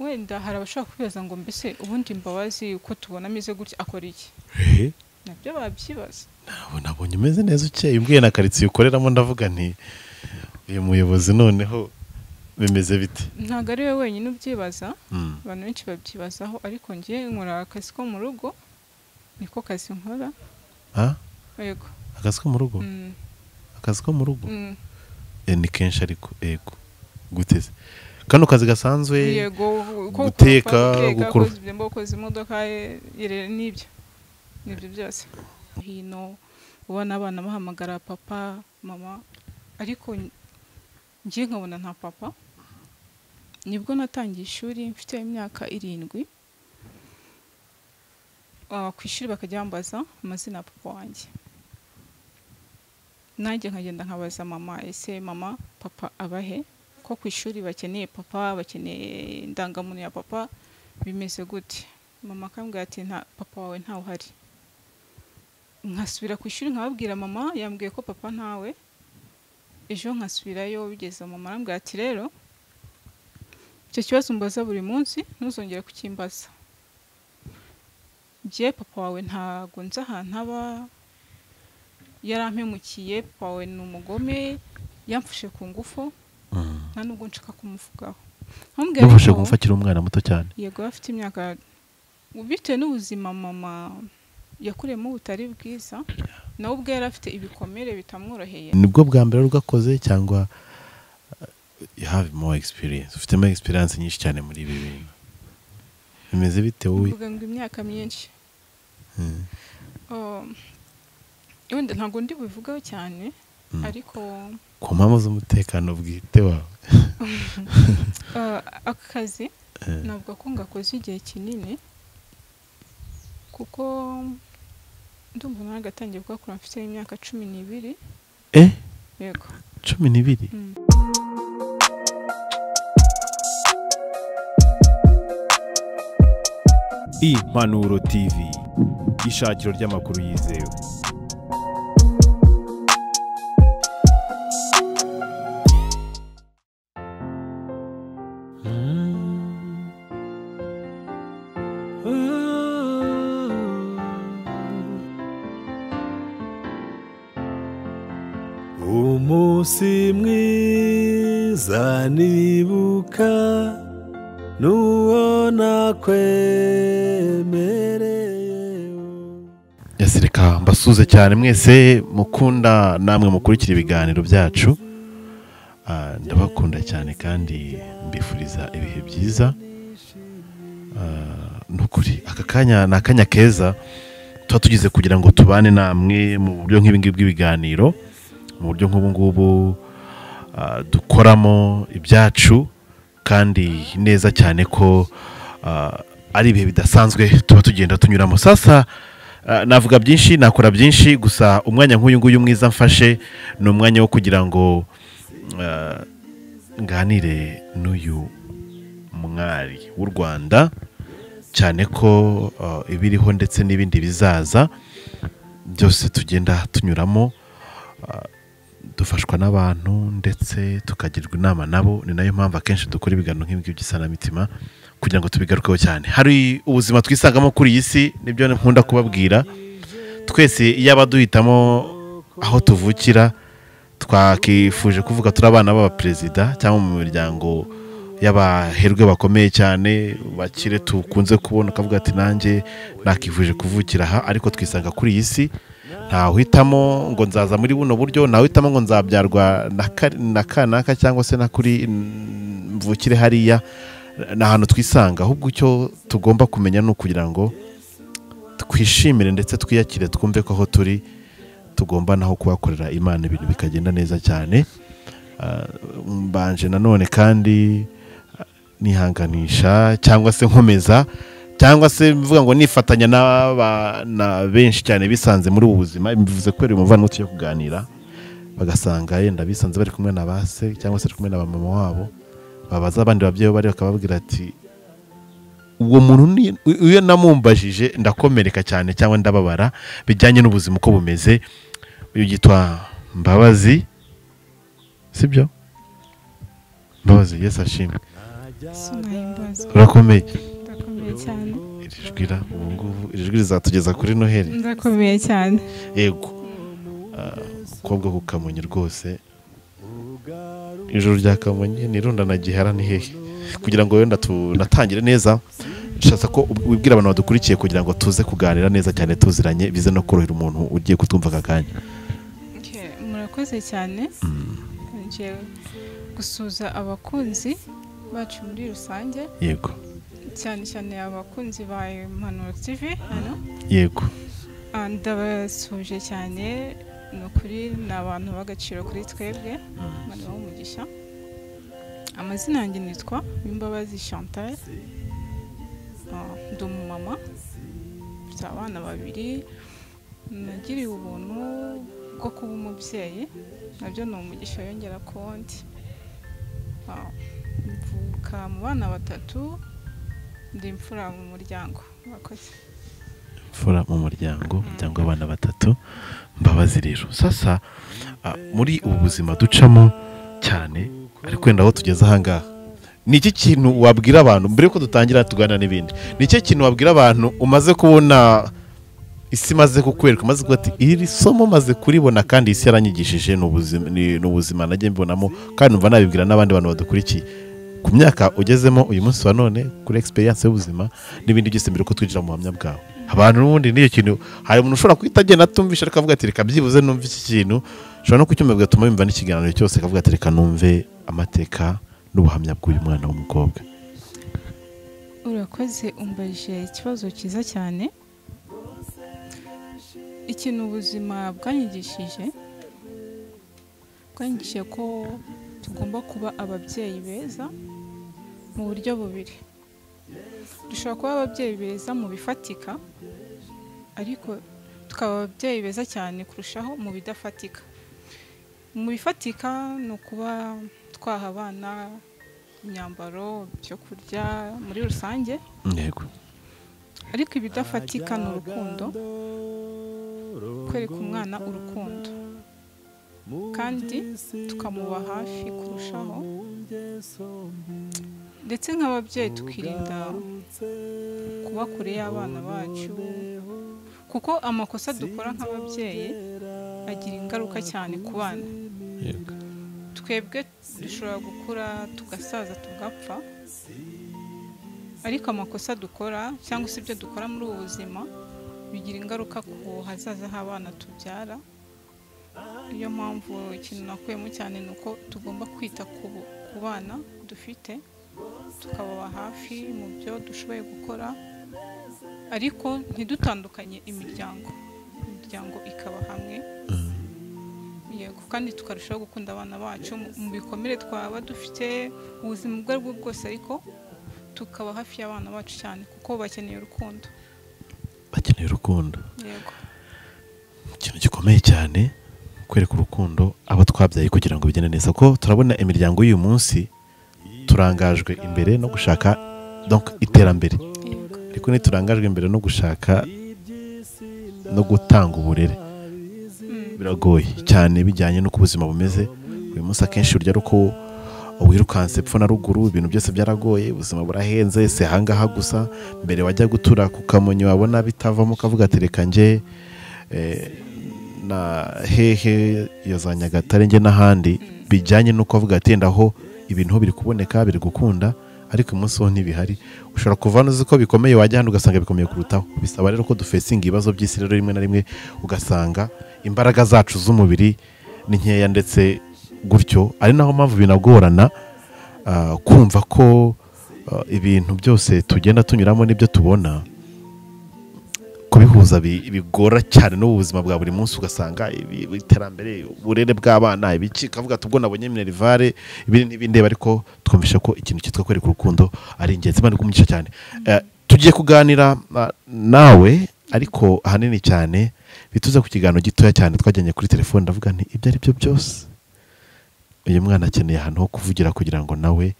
Wenda hari abashaka kwibaza ngo mbese ubundi Mbabazi uko tubona ameze gutya akora iki? Nabyo babyibaza. Nabonye umeze neza ukeye, umbwiye na karitsiye ukoreramo ndavuga nti uyu muyobozi noneho bimeze bite? Ntabwo ari we wenyine ubyibaza, abantu benshi babyibazaho, ariko njye nkora akazi ko mu rugo, niko kazi nkora. Yego. Akazi ko mu rugo? Akazi ko mu rugo? Ni kenshi ariko yego. Guteze kano kazi gasanzwe, yego, guteka, gukora ibyombo, koza imodoka, n'ibyo nibyo byose. Hino ubona abana bahamagara papa mama, ariko njye nkabona nta papa. Nibwo natangiye ishuri mfite imyaka 7, ku ishuri bakajya bambaza amazina ya papa wanjye, nanjye nkagenda nkabaza mama, ese mama papa abahe? Ko ku ishuri bakeneye papa, bakeneye indangamuntu ya papa, bimeze gute? Mama akambwira ati nta papa wawe ntawe uhari. Nkasubira ku ishuri nkababwira mama yambwiye ko papa ntawe. Ejo nkasubirayo bigeze mama arambwira ati rero icyo kibazo mbaza buri munsi ntuzongere kukimbaza, njye papa wawe ntago nzi ahantu aba, yarampemukiye, papa wawe ni umugome, yamfashe ku ngufu, nta nubwo nshaka kumuvugaho. Yamfashe ku ngufu akiri umwana muto cyane? Yego, afite imyaka, bitewe n'ubuzima mama yakuriyemo butari bwiza, nawe ubwe yari afite ibikomere bitamworoheye. Nibwo bwa mbere ugakoze cyangwa you have more experience? Ufitemo experience nyinshi cyane muri ibi bintu. Bimeze bite wowe? Mvuga ngo imyaka myinshi. Wenda ntabwo ndi bubivugaho cyane, ariko ku mpamvu z'umutekano bwite wawe. Aka kazi navuga ko ngakoze igihe kinini, kuko ndumva nagatangiye kugakora mfite imyaka 12. Yego. 12? Impanuro TV, ishakiro ry'amakuru yizewe. Umunsi mwiza nibuka nuwo nakwemereye. Yasireka mbasuze cyane mwese mukunda namwe mukurikira ibiganiro byacu. Ndabakunda cyane kandi mbifuriza ibihe byiza. Nukuri aka kanya ni akanya keza tuba tugize kugira ngo tubane namwe mu buryo nk'ibi ngibi bw'ibiganiro, mu buryo nk'ubu ngubu dukoramo ibyacu, kandi neza cyane ko ari ibihe bidasanzwe tuba tugenda tunyuramo. Sasa navuga byinshi, nakora byinshi, gusa umwanya nk'uyu nguyu mwiza mfashe ni umwanya wo kugira ngo nganire n'uyu mwari w'u Rwanda, cyane ko ibiriho ndetse n'ibindi bizaza byose tugenda tunyuramo, dufashwa n'abantu ndetse tukagirwa inama nabo. Ni nayo mpamvu akenshi dukora ibiganiro nk'ibi by'isanamitima kugira ngo tubigarukeho cyane. Hari ubuzima twisangamo kuri iyi si, nibyo nkunda kubabwira twese, iyo abaduhitamo aho tuvukira twakifuje kuvuga turi abana b'abaperezida cyangwa mu miryango y'abaherwe bakomeye cyane bakire tukunze kubona, ukavuga ati nanjye nakifuje kuvukira aha, ariko twisanga kuri iyi si. Ntawuhitamo ngo nzaza muri buno buryo, ntawuhitamo ngo nzabyarwa na kanaka cyangwa se na kuri mvukire hariya, ni ahantu twisanga. Ahubwo icyo tugomba kumenya ni ukugira ngo twishimire ndetse twiyakire, twumve ko aho turi tugomba naho kuhakorera Imana, ibintu bikagenda neza cyane. Mbanje nanone kandi nihanganisha cyangwa se nkomeza cyangwa se mvuga ngo nifatanya n'abana benshi cyane bisanze muri ubu buzima, bivuze ko uri umuvandimwe tugiye kuganira, bagasanga yenda bisanze bari kumwe na base cyangwa se bari kumwe na mama wabo, babaza abandi babyeyi bari bakababwira ati uwo muntu iyo namumbajije ndakomereka cyane cyangwa ndababara bijyanye n'ubuzima uko bumeze. Uyu yitwa Mbabazi, sibyo? Mbabazi, Yesu ashimwe. kibazo. Urakomeye? Ndakomeye cyane. Iri ubu ngubu iri jwi rizatugeza kuri Noheli. Ndakomeye cyane. Yego. Umukobwa ku Kamonyi rwose, ijoro rya Kamonyi nirunda na Gihara ni hehe? Kugira ngo wenda tunatangire neza, nshatse ko wibwira abantu badukurikiye kugira ngo tuze kuganira neza cyane tuziranye, bize no korohera umuntu ugiye kutwumva aka kanya. Murakoze cyane. Ngiye gusuza abakunzi bacu muri rusange. Yego. Cyane cyane abakunzi ba Impanuro TV hano. Yego. Ndabasuje cyane, ni ukuri ni abantu b'agaciro kuri twebwe, Imana ibahe umugisha. Amazina yanjye nitwa Uwimbabazi Chantal, ndi umumama, mfite abana babiri, nagiriwe ubuntu bwo kuba umubyeyi, nabyo ni umugisha yongera ku wundi. Mvuka mu bana batatu, ndi imfura mu muryango. Murakoze. Imfura mu muryango cyangwa abana batatu. Mbabazi rero sasa muri ubu buzima ducamo cyane, ariko wenda aho tugeze aha ngaha, ni iki kintu wabwira abantu mbere yuko dutangira tuganira n'ibindi? Ni iki kintu wabwira abantu umaze kubona isi imaze kukwereka, umaze kuvuga ati iri somo maze kuribona kandi isi yaranyigishije, ni ubuzima najye mbonamo kandi numva nabibwira n'abandi bantu badukurikiye ku myaka ugezemo uyu munsi wa none, kuri experience y'ubuzima n'ibindi byose, mbere ko twinjira mu buhamya bwawe. Abantu n'ubundi niyo kintu, hari umuntu ushobora guhita agenda atumvisha ariko avuga ati reka byibuze numve iki kintu, ushobora no kucyumva bigatuma yumva n'ikiganiro cyose, akavuga ati reka numve amateka n'ubuhamya bw'uyu mwana w'umukobwa. Urakoze, umbajije ikibazo cyiza cyane. Ikintu ubuzima bwanyigishije ko tugomba kuba ababyeyi beza mu buryo bubiri. Dushobora kuba ababyeyi beza mu bifatika, ariko tukaba ababyeyi beza cyane kurushaho mu bidafatika. Mu bifatika ni ukuba twaha abana imyambaro, ibyo kurya muri rusange. Yego. Ariko ibidafatika ni urukundo, kwereka umwana urukundo kandi tukamuba hafi kurushaho, ndetse nk'ababyeyi tukirinda kuba kure y'abana bacu, kuko amakosa dukora nk'ababyeyi agira ingaruka cyane ku bana. Twebwe dushobora gukura tugasaza tugapfa, ariko amakosa dukora cyangwa se ibyo dukora muri ubu buzima bigira ingaruka ku hazaza h'abana tubyara. Niyo mpamvu ikintu nakuyemo cyane ni uko tugomba kwita ku bana dufite, tukababa hafi mu byo dushoboye gukora, ariko ntidutandukanye imiryango ikaba hamwe. Yego, kandi tukarushaho gukunda abana bacu mu bikomere twaba dufite, ubuzima ubwo aribwo bwose, ariko tukaba hafi y'abana bacu cyane kuko bakeneye urukundo. Bakeneye urukundo. Yego. Ikintu gikomeye cyane kwereka urukundo abo twabyaye kugira ngo bigende neza, ko turabona imiryango y'uyu munsi turangajwe imbere no gushaka donc iterambere, ariko ntiturangajwe imbere no gushaka no gutanga uburere. Biragoye cyane bijyanye n'uko ubuzima bumeze uyu munsi. Akenshi urya ruko wirukanse epfo na ruguru, ibintu byose byaragoye, ubuzima burahenze, se ahangaha gusa. Mbere wajya gutura ku Kamonyi wabona bitavamo ukavuga ati reka nje na hehe ya za Nyagatare nge n'ahandi, bijyanye n'uko avuga ati ndaho ibintu biri kuboneka biri gukunda, ariko umunsi wo ntibihari. Ushobora kuva uzi ko bikomeye, wajya hano ugasanga bikomeye kurutaho. Bisaba rero ko dufesinga ibibazo by'isi rero rimwe na rimwe ugasanga imbaraga zacu z'umubiri ni nkeya, ndetse gutyo ari naho mpamvu binagorana kumva ko ibintu byose tugenda tunyuramo n'ibyo tubona kubihuza bigora cyane n'ubuzima bwa buri munsi. Ugasanga iterambere, uburere bw'abana, ibiki, kavuga tubwo nabonye minerivare ibindi n'ibindi, ariko twumvisha ko ikintu cyitwa kwereka urukundo ari ingenzi. Imana iguhe cyane. Tugiye kuganira nawe ariko ahanini cyane bituze ku kiganiro gitoya cyane twajyanye kuri telefone. Ndavuga nti ibyo ari byo byose uyu mwana akeneye ahantu ho kuvugira kugira ngo nawe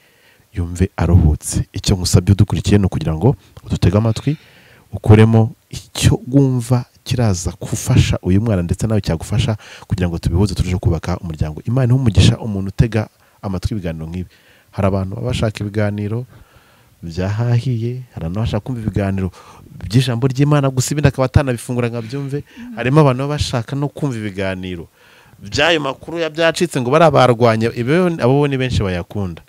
yumve aruhutse. Icyo ngusabye udukurikiye ni ukugira ngo udutege amatwi, ukuremo icyo wumva kiraza gufasha uyu mwana ndetse nawe cyagufasha kugira ngo tubihuze turusheho kubaka umuryango. Imana ihe umugisha umuntu utega amatwi ibiganiro nk'ibi. Hari abantu baba bashaka ibiganiro byahahiye, hari n'abashaka kumva ibiganiro by'ijambo ry'Imana gusa ibindi akaba atanabifungura ngo abyumve. Harimo abantu baba bashaka no kumva ibiganiro by'ayo makuru ya byacitse ngo barabarwanya, abo bo ni benshi bayakunda.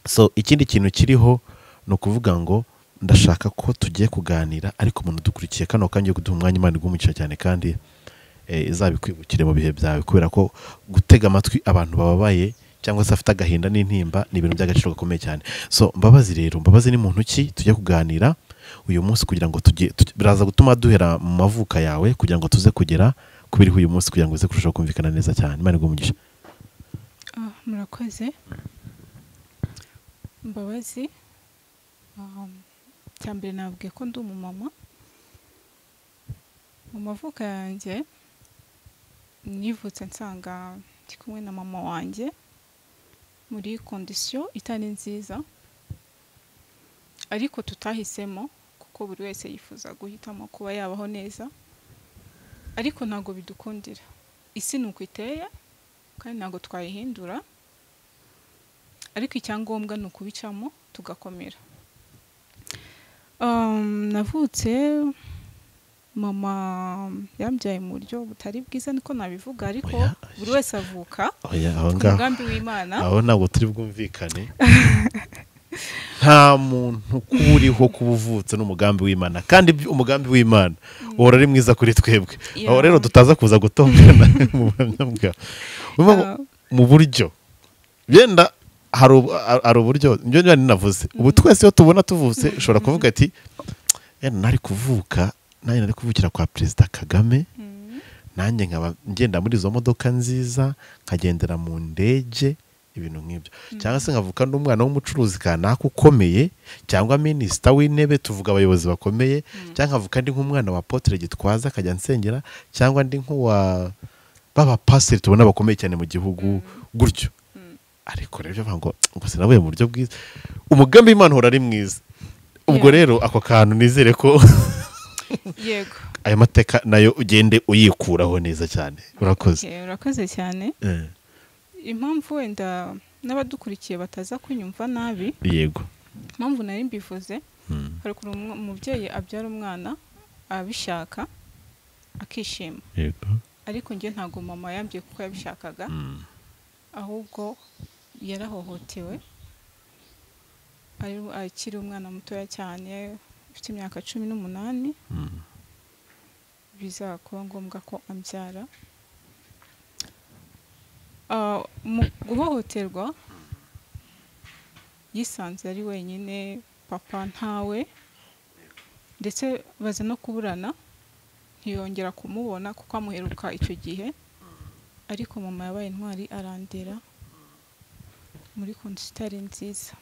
So ikindi kintu kiriho ni ukuvuga ngo ndashaka ko tugiye kuganira, ariko umuntu dukurikiye kano kanya kuduha umwanya, Imana igumugisha cyane kandi izabikwibukire mu bihe byawe, kubera ko gutega amatwi abantu bababaye cyangwa se afite agahinda n'intimba ni ibintu by'agaciro gakomeye cyane. So Mbabazi rero, Mbabazi ni muntu ki tujye kuganira uyu munsi kugira ngo tujye biraza gutuma duhera mu mavuka yawe kugira ngo tuze kugera kubiriho uyu munsi kugira ngo uze kurushaho kumvikana neza cyane. Imana igumugisha. Murakoze. Mbabazi cyambere nabwiye ko ndi umumama. Mu mavuka yanjye nivutse nsanga ndi kumwe na mama wanjye muri condition itari nziza, ariko tutahisemo kuko buri wese yifuza guhitamo kuba yabaho neza, ariko ntago bidukundira. Isi nuko iteye kandi ntago twayihindura, ariko icyangombwa ni ukubicamo tugakomera. Navutse mama yambyaye mu buryo butari bwiza niko nabivuga, ariko buri wese avuka umugambi w'Imana. Aho ntabwo turi bwumvikane. Nta muntu kuriho kubuvutse n'umugambi w'Imana, kandi umugambi w'Imana uhora ari mwiza kuri twebwe. Aho rero tutaza kuza gutongana mu buhamya bwawe mu buryo byenda hari uburyo njye ninavuze ubu twese iyo tubona tuvutse ushobora kuvuga ati nari kuvuka nanjye nari kuvukira kwa Perezida Kagame, nanjye nkaba ngenda muri izo modoka nziza, nkagendera mu ndege, ibintu nk'ibyo, cyangwa se nkavuka n'umwana w'umucuruzi kanaka ukomeye, cyangwa minisita w'intebe, tuvuga abayobozi bakomeye, cyangwa nkavuka ndi nk'umwana wa Apotre Gitwaza akajya nsengera, cyangwa ndi nk'uwa baba pasiteri tubona bakomeye cyane mu gihugu gutyo. Ariko rero bavuga ngo sinabuye mu buryo bwiza, umugambi w'Imana uhora ari mwiza. Ubwo rero ako kantu nizere ko yego aya mateka nayo ugende uyikuraho neza cyane. Urakoze. Urakoze cyane. Impamvu wenda n'abadukurikiye bataza kunyumva nabi, yego impamvu nari mbivuze, hari ukuntu umubyeyi abyara umwana abishaka akishima, yego, ariko njye ntago mama yambye kuko yabishakaga, ahubwo yarahohotewe akiri umwana mutoya cyane, ufite imyaka 18, biza kuba ngombwa ko ambyara. Mu guhohoterwa yisanze ari wenyine, papa ntawe, ndetse baza no kuburana, ntiyongera kumubona kuko amuheruka icyo gihe. Ariko mama yabaye intwari arandera muri kondisitari nziza.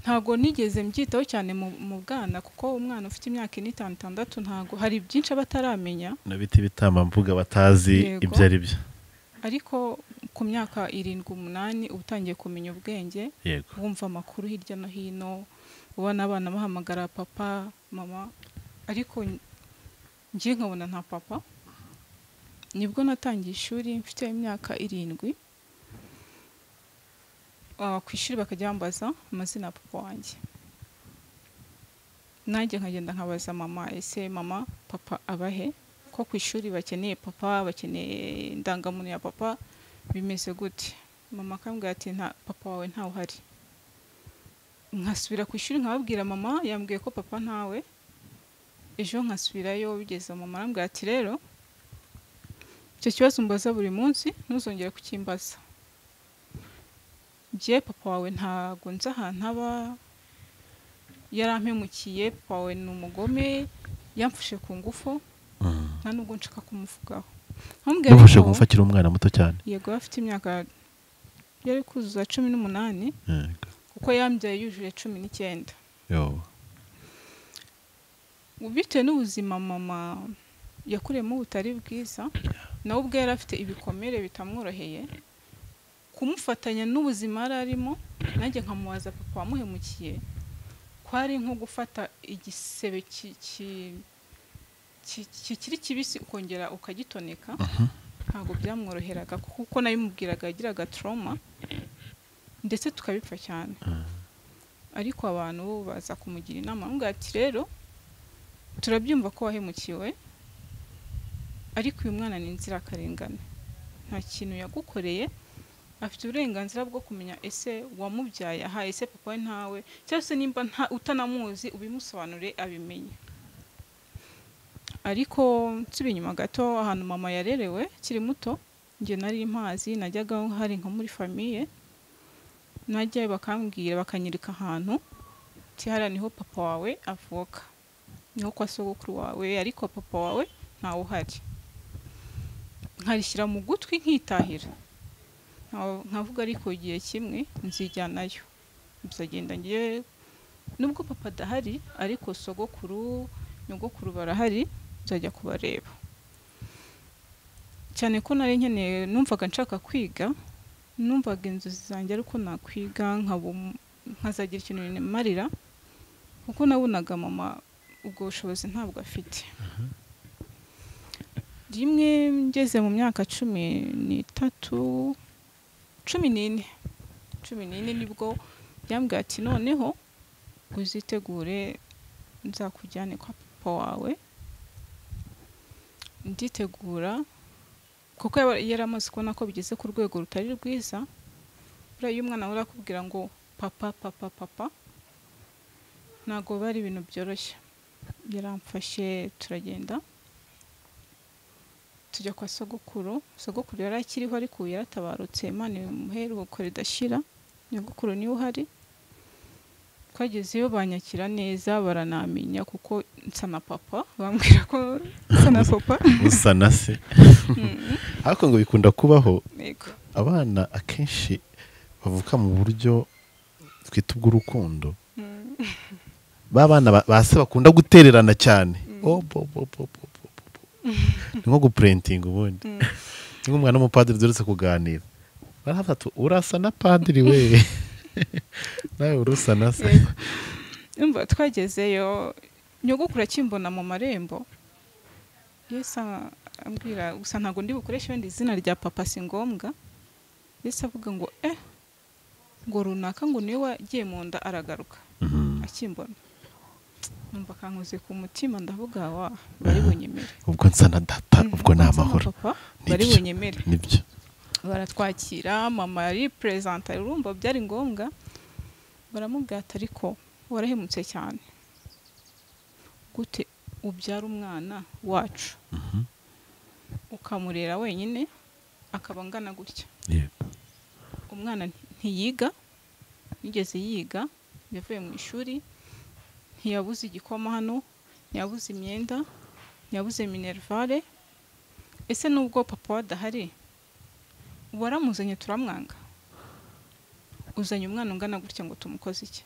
Ntago nigeze mbyitaho cyane mu bwana, kuko umwana ufite imyaka 4, 5, 6 ntago hari byinshi abataramenya, nabiti bitambamvuga batazi ibyo ari byo. Ariko ku myaka 7, 8 ubutangiye kumenya ubwenge, wumva amakuru hirya no hino, ubona abana bahamagara papa mama, ariko njye nkabona nta papa. Nibwo natangiye ishuri mfite imyaka 7. Ku ishuri bakajya bambaza amazina ya papa wanjye, nanjye nkagenda nkabaza mama, ese mama papa abahe? Ko ku ishuri bakeneye papa, bakeneye indangamuntu ya papa, bimeze gute? Mama akambwira ati nta papa wawe ntawe uhari. Nkasubira ku ishuri nkababwira mama yambwiye ko papa ntawe. Ejo nkasubirayo bigeze mama arambwira ati rero icyo kibazo mbaza buri munsi ntuzongere kukimbaza, njye papa wawe ntago nzi ahantu aba, yarampemukiye, papa wawe ni umugome, yamfashe ku ngufu, nta nubwo nshaka kumuvugaho. Yamfashe ku ngufu akiri umwana muto cyane? Yego, afite imyaka yari kuzuza 18, kuko yambyaye yujuje 19. Bitewe n'ubuzima mama yakuriyemo butari bwiza, nawe ubwe yari afite ibikomere bitamworoheye, kumufatanya n'ubuzima yari arimo, nanjye nkamubaza papa wamuhemukiye, kwari nko gufata igisebe kikiri kibisi ukongera ukagitoneka. Ntabwo byamworoheraga kuko nabimubwiraga yagiraga trauma. ndetse tukabipfa cyane. Ariko abantu baza kumugira inama bamubwira ati rero turabyumva ko wahemukiwe, ariko uyu mwana ni inzirakarengane, nta kintu yagukoreye, afite uburenganzira bwo kumenya ese wamubyaye aha, ese papa we ntawe, cyangwa se nimba utanamuzi ubimusobanure abimenye. Ariko nsubiye inyuma gato, ahantu mama yarerewe akiri muto, njye nari mpazi, najyaga hari nko muri famiye, najyayo bakambwira bakanyereka ahantu ati hariya niho papa wawe avuka, niho kwa sogokuru wawe, ariko papa wawe ntawe uhari. Nkarishyira mu gutwi nkitahira, nkavuga ariko igihe kimwe nzijyanayo, nzagenda ngiye, nubwo papa adahari ariko sogokuru nyogokuru barahari, nzajya kubareba. Cyane ko nari nkeneye, numvaga nshaka kwiga, numvaga inzozi zanjye ariko nakwiga nkazagira ikintu nimarira, kuko nabonaga mama ubwo bushobozi ntabwo afite. Rimwe ngeze mu myaka 13, 14, 14 nibwo yambwiye ati noneho uzitegure nzakujyane kwa papa wawe. Nditegura kuko yari amaze kubona ko bigeze ku rwego rutari rwiza. Buriya iyo umwana ahora akubwira ngo papa papa papa, ntabwo bari ibintu byoroshye. Yaramfashe turagenda tujya kwa sogokuru. Sogokuru yari akiriho ariko yaratabarutse, Imana imuhe iruhuko ridashira, nyogokuru niwe uhari. Twagezeyo banyakira neza, baranamenya kuko nsa na papa, bambwira ko nsa na papa. Usa na se. Ariko ngo bikunda kubaho, abana akenshi bavuka mu buryo twita ubw'urukundo, ba bana ba se bakunda gutererana cyane. Ni nko gupurentinga ubundi. Ni nk'umwana w'umupadiri duherutse kuganira, barafata urasa na padiri we, nawe urusa na se. Umva twagezeyo, nyogokuru akimbona mu marembo, Yesu ambwira gusa ntabwo ndi bukoreshe wenda izina rya papa si ngombwa. Yesu avuga ngo ngo runaka ngo niwe wagiye mu nda aragaruka akimbona. Numva kankoze ku mutima, ndavuga wa bari bunyemere, ubwo nsa na data, ubwo ni amahoro, bari bunyemere. Nibyo. Baratwakira, mama yari presenta, urumva byari ngombwa. Baramubwira ati ariko warahemutse cyane, gute ubyara umwana wacu ukamurera wenyine akaba angana gutya? Umwana ntiyiga, nigeze yiga, yavuye mu ishuri, ntiyabuze igikoma hano, ntiyabuze imyenda, ntiyabuze minervale. Ese nubwo papa adahari waramuzanye turamwanga, uzanye umwana ungana gutya ngo tumukoze iki?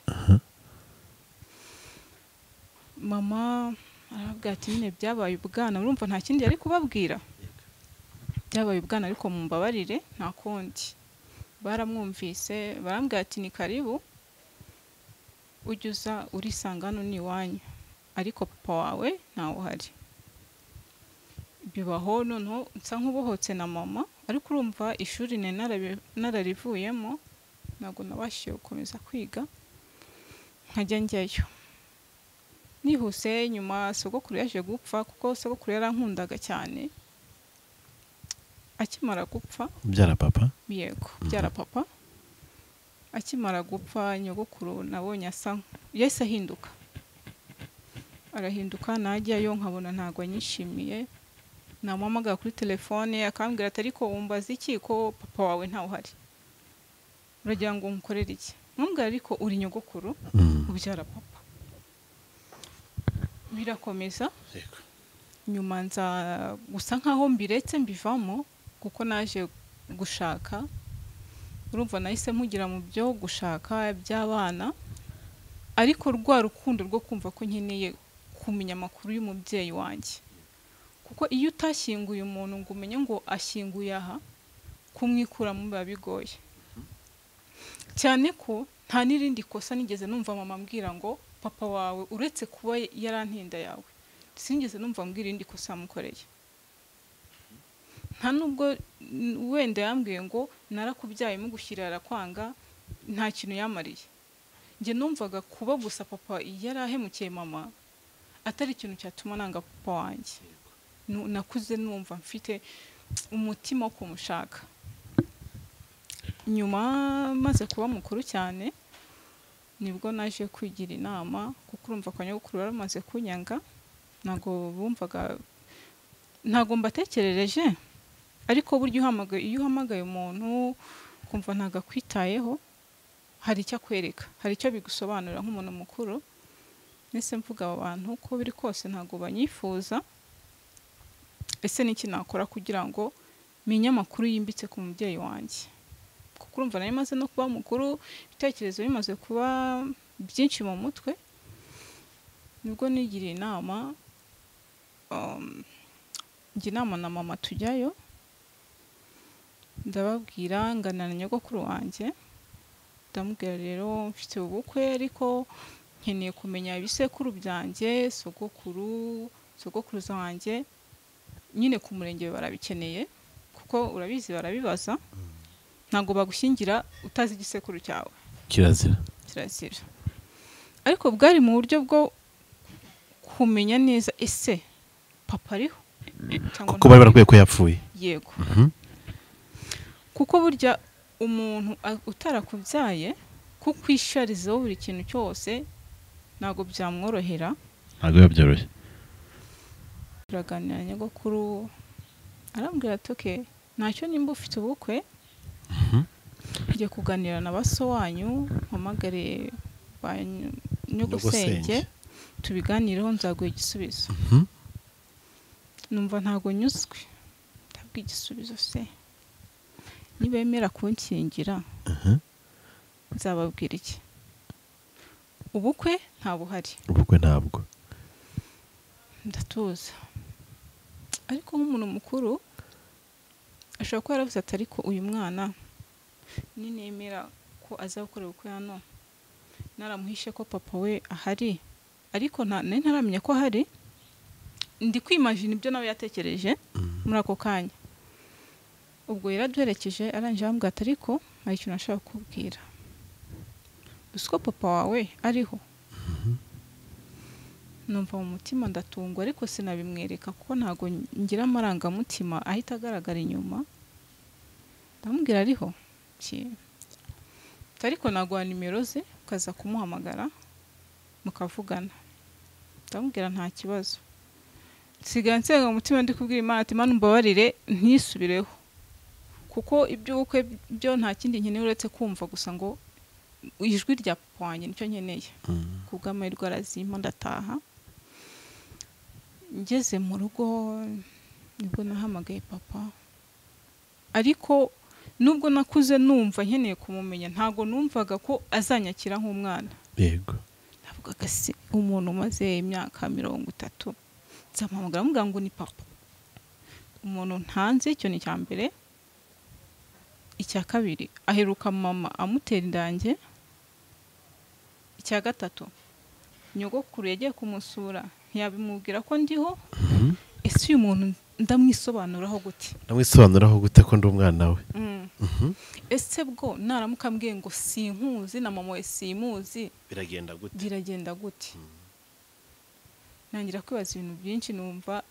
Mama arababwira ati nyine byabaye ubwana, urumva nta kindi yari kubabwira, byabaye ubwana ariko mumbabarire nta kundi. Baramwumvise, barambwira ati ni karibu, ujye uza urisanga hano ni iwanyu, ariko papa wawe ntawe uhari. Bibaho noneho nsa nk'ubohotse na mama, ariko urumva ishuri nararivuyemo, ntabwo nabashije gukomeza kwiga, nkajya njyayo. Nihuse nyuma sogokuru yaje gupfa, kuko sogokuru yarankundaga cyane. Akimara gupfa, byara papa? Yego, byara papa. Akimara gupfa nyogokuru nabonye asa yahise ahinduka, arahinduka, najyayo nkabona ntabwo anyishimiye. Namuhamagara kuri telefone akambwira ati ariko wumbaza iki ko papa wawe ntawe uhari, uragira ngo nkukorere iki? Nkumbwira ariko uri nyogokuru ubyara papa. Birakomeza. Nyuma nza gusa nkaho mbiretse mbivamo, kuko naje gushaka, urumva nahise mpugira mu byo gushaka by'abana, ariko rwa rukundo rwo kumva ko nkeneye kumenya amakuru y'umubyeyi wanjye. Kuko iyo utashyinguye umuntu ngo umenye ngo ashyinguye aha, kumwikuramo biba bigoye. Cyane ko nta n'irindi kosa nigeze numva mama ambwira ngo papa wawe uretse kuba yarantinda yawe, sinigeze numva ambwira irindi kosa yamukoreye. Nta nubwo wenda yambwiye ngo narakubyaye mugushyira arakwanga, Nta kintu yamariye. Njye numvaga kuba gusa papa yarahemukiye mama atari ikintu cyatuma nanga papa wanjye. Nakuze numva mfite umutima wo kumushaka. Nyuma maze kuba mukuru cyane nibwo naje kwigira inama, kuko urumva kwa nyogokuru baramaze kunyanga, ntago bumvaga, ntago mbatekerereje. Ariko burya iyo uhamagaye umuntu kumva ntago akwitayeho, hari icyo akwereka, hari icyo bigusobanurira nk'umuntu mukuru. Nese mvuga aba bantu uko biri kose ntago banyifuza, ese niki nakora kugira ngo menye amakuru yimbitse ku mubyeyi wanjye? Kuko urumva nari maze no kuba mukuru, ibitekerezo bimaze kuba byinshi mu mutwe. Nibwo nigiriye inama, njya inama na mama tujyayo, ndababwira, ngana na nyogokuru wanjye, ndamubwira rero mfite ubukwe ariko nkeneye kumenya ibisekuru byanjye, sogokuru, sogokuruza wanjye, nyine ku murenge barabikeneye, kuko urabizi barabibaza, ntabwo bagushyingira utazi igisekuru cyawe. Kirazira. Kirazira. Ariko bwari mu buryo bwo kumenya neza ese papa ariho kuko bari barakwiye ko yapfuye. Yego. Kuko burya umuntu utarakubyaye kukwisharizaho buri kintu cyose ntabwo byamworohera. Ntabwo biba byoroshye. Turaganira nyogokuru arambwira ati okay, ntacyo nimba ufite ubukwe njye kuganira na baso wanyu, mpamagare ba nyogosenge tubiganireho, nzaguha igisubizo. Numva ntago nyuzwe, ndabwo igisubizo se nibemera kunshyingira nzababwira iki? Ubukwe nta buhari. Ubukwe ntabwo. Ndatuza. Ariko nk'umuntu mukuru ashobora kuba yaravuze ati ariko uyu mwana ninemera ko azakora ubukwe hano naramuhishe ko papa we ahari, ariko nari ntaramenya ko ahari, ndi kwimagine ibyo nawe yatekereje muri ako kanya. Ubwo yaraduherekeje arangije arambwira ati ariko hari ikintu nashaka kukubwira, uzi ko papa wawe ariho? Numva mu mutima ndatungwa, ariko sinabimwereka kuko ntago ngira amarangamutima ahita agaragara inyuma. Ndamubwira ariho, ariko naguha nimero ze ukaza kumuhamagara mukavugana. Ndamubwira nta kibazo. Nsigaye nsenga mu mutima ndi kubwira Imana ati Imana umbabarire ntisubireho, kuko iby'ubukwe byo nta kindi nkeneye uretse kumva gusa ngo ijwi rya papa wanjye nicyo nkeneye. Kubw'amahirwe arazimpa ndataha. Ngeze mu rugo nibwo nahamagaye papa, ariko nubwo nakuze numva nkeneye kumumenya ntago numvaga ko azanyakira nk'umwana. Yego. Navugaga se umuntu umaze imyaka 30 nzamuhamagara mubwira ngo ni papa, umuntu ntanze. Icyo ni icya mbere. Icya kabiri, aheruka mama amutera indange. Icya gatatu, nyogokuru yagiye kumusura ntiyabimubwira ko ndiho. Ese uyu muntu ndamwisobanuraho gute? Ndamwisobanuraho gute ko ndi umwana we? Ese bwo naramuka mbwiye ngo sinkuzi na mama we simuzi, biragenda gute? Biragenda gute? Nangira kwibaza ibintu byinshi, numva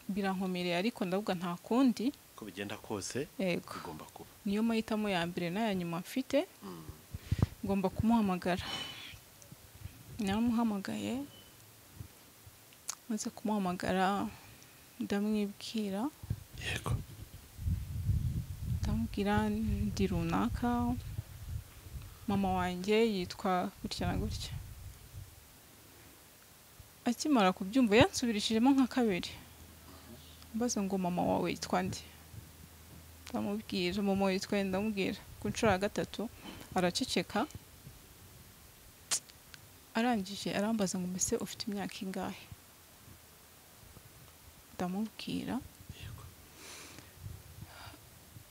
birankomereye, ariko ndavuga nta kundi ko bigenda kose bigomba kuba. Niyo mahitamo ya mbere n'aya nyuma mfite, ngomba kumuhamagara. Naramuhamagaye, maze kumuhamagara ndamwibwira. Yego. Ndamubwira ndi runaka, mama wanjye yitwa gutya na gutya. Akimara kubyumva yansubirishijemo nka kabiri, mbaza ngo mama wawe yitwa nde? Ndamubwira mama yitwa nde, ndamubwira. Ku nshuro ya gatatu araceceka, arangije arambaza ngo mbese ufite imyaka ingahe? Ndamubwira.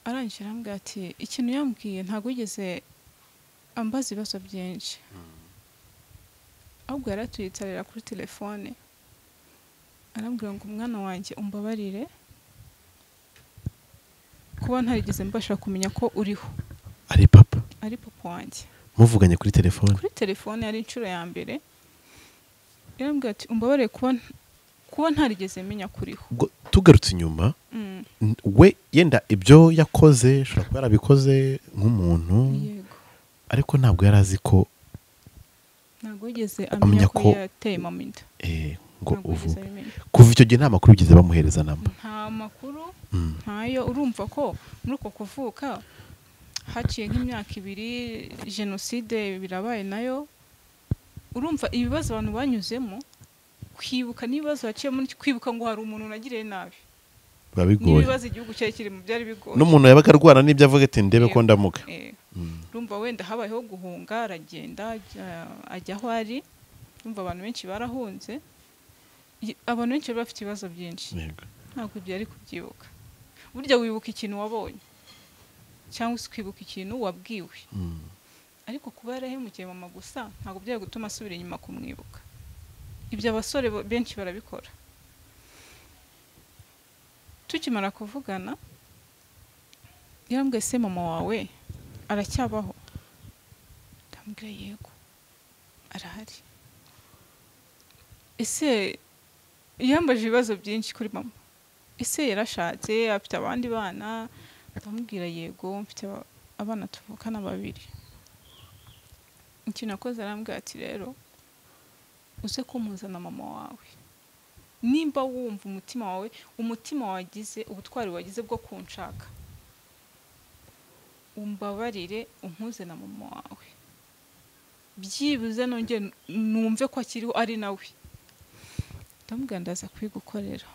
Arangije arambwira ati ikintu yambwiye ntabwo yigeze ambaza ibibazo byinshi, ahubwo yaratuyitarira kuri telefone arambwira ngo umwana wanjye umbabarire kuba ntarigeze mbasha kumenya ko uriho. Ari papa. Ari papa wanjye. Muvuganye kuri telefone? Kuri telefone, yari inshuro ya mbere. Yarambwiye ati umbabarire kuba ntarigeze menya kuriho. Ubwo tugarutse inyuma, we yenda ibyo yakoze ashobora kuba yarabikoze nk'umuntu, yego, ariko ntabwo yari azi ko, ntabwo yigeze amenya amenya ko ko yateye mama inda. Ngo Ntabwo yigeze uvuge abimenya. Kuva icyo gihe nta makuru bigeze bamuhereza namba? Nta makuru, ntayo. Urumva ko muri uko kuvuka haciye nk'imyaka 2, jenoside birabaye nayo. Urumva ibibazo abantu banyuzemo, kwibuka n'ibibazo baciyemo, kwibuka ngo hari umuntu nagiriye nabi, biba bigoye. N'ibibazo igihugu cyari kirimo byari bigoye. N'umuntu yabaga arwana n'ibyo avuga ati ndebe ko ndamuka. Urumva wenda habayeho guhunga, aragenda ajya aho ari. Urumva abantu benshi barahunze, abantu benshi bari bafite ibibazo byinshi. Ntabwo ibyo yari kubyibuka. Burya wibuka ikintu wabonye cyangwa se ukibuka ikintu wabwiwe, ariko kuba yarahemukiye mama gusa ntabwo byari gutuma asubira inyuma kumwibuka. Ibyo abasore benshi barabikora. Tukimara kuvugana yarambwiye se mama wawe aracyabaho? Ndamubwira yego arahari. Ese yambaje ibibazo byinshi kuri mama, ese yarashatse, afite abandi bana? Ndamubwira yego mfite abana tuvukana 2. Ikintu nakoze arambwira ati rero uze kumuzana mama wawe, nimba wumva umutima wawe, umutima wagize ubutwari wagize bwo kunshaka, umbabarire umpuze na mama wawe, byibuze nongere numve ko akiriho ari nawe. Ndamubwira ndaza kwigukorera.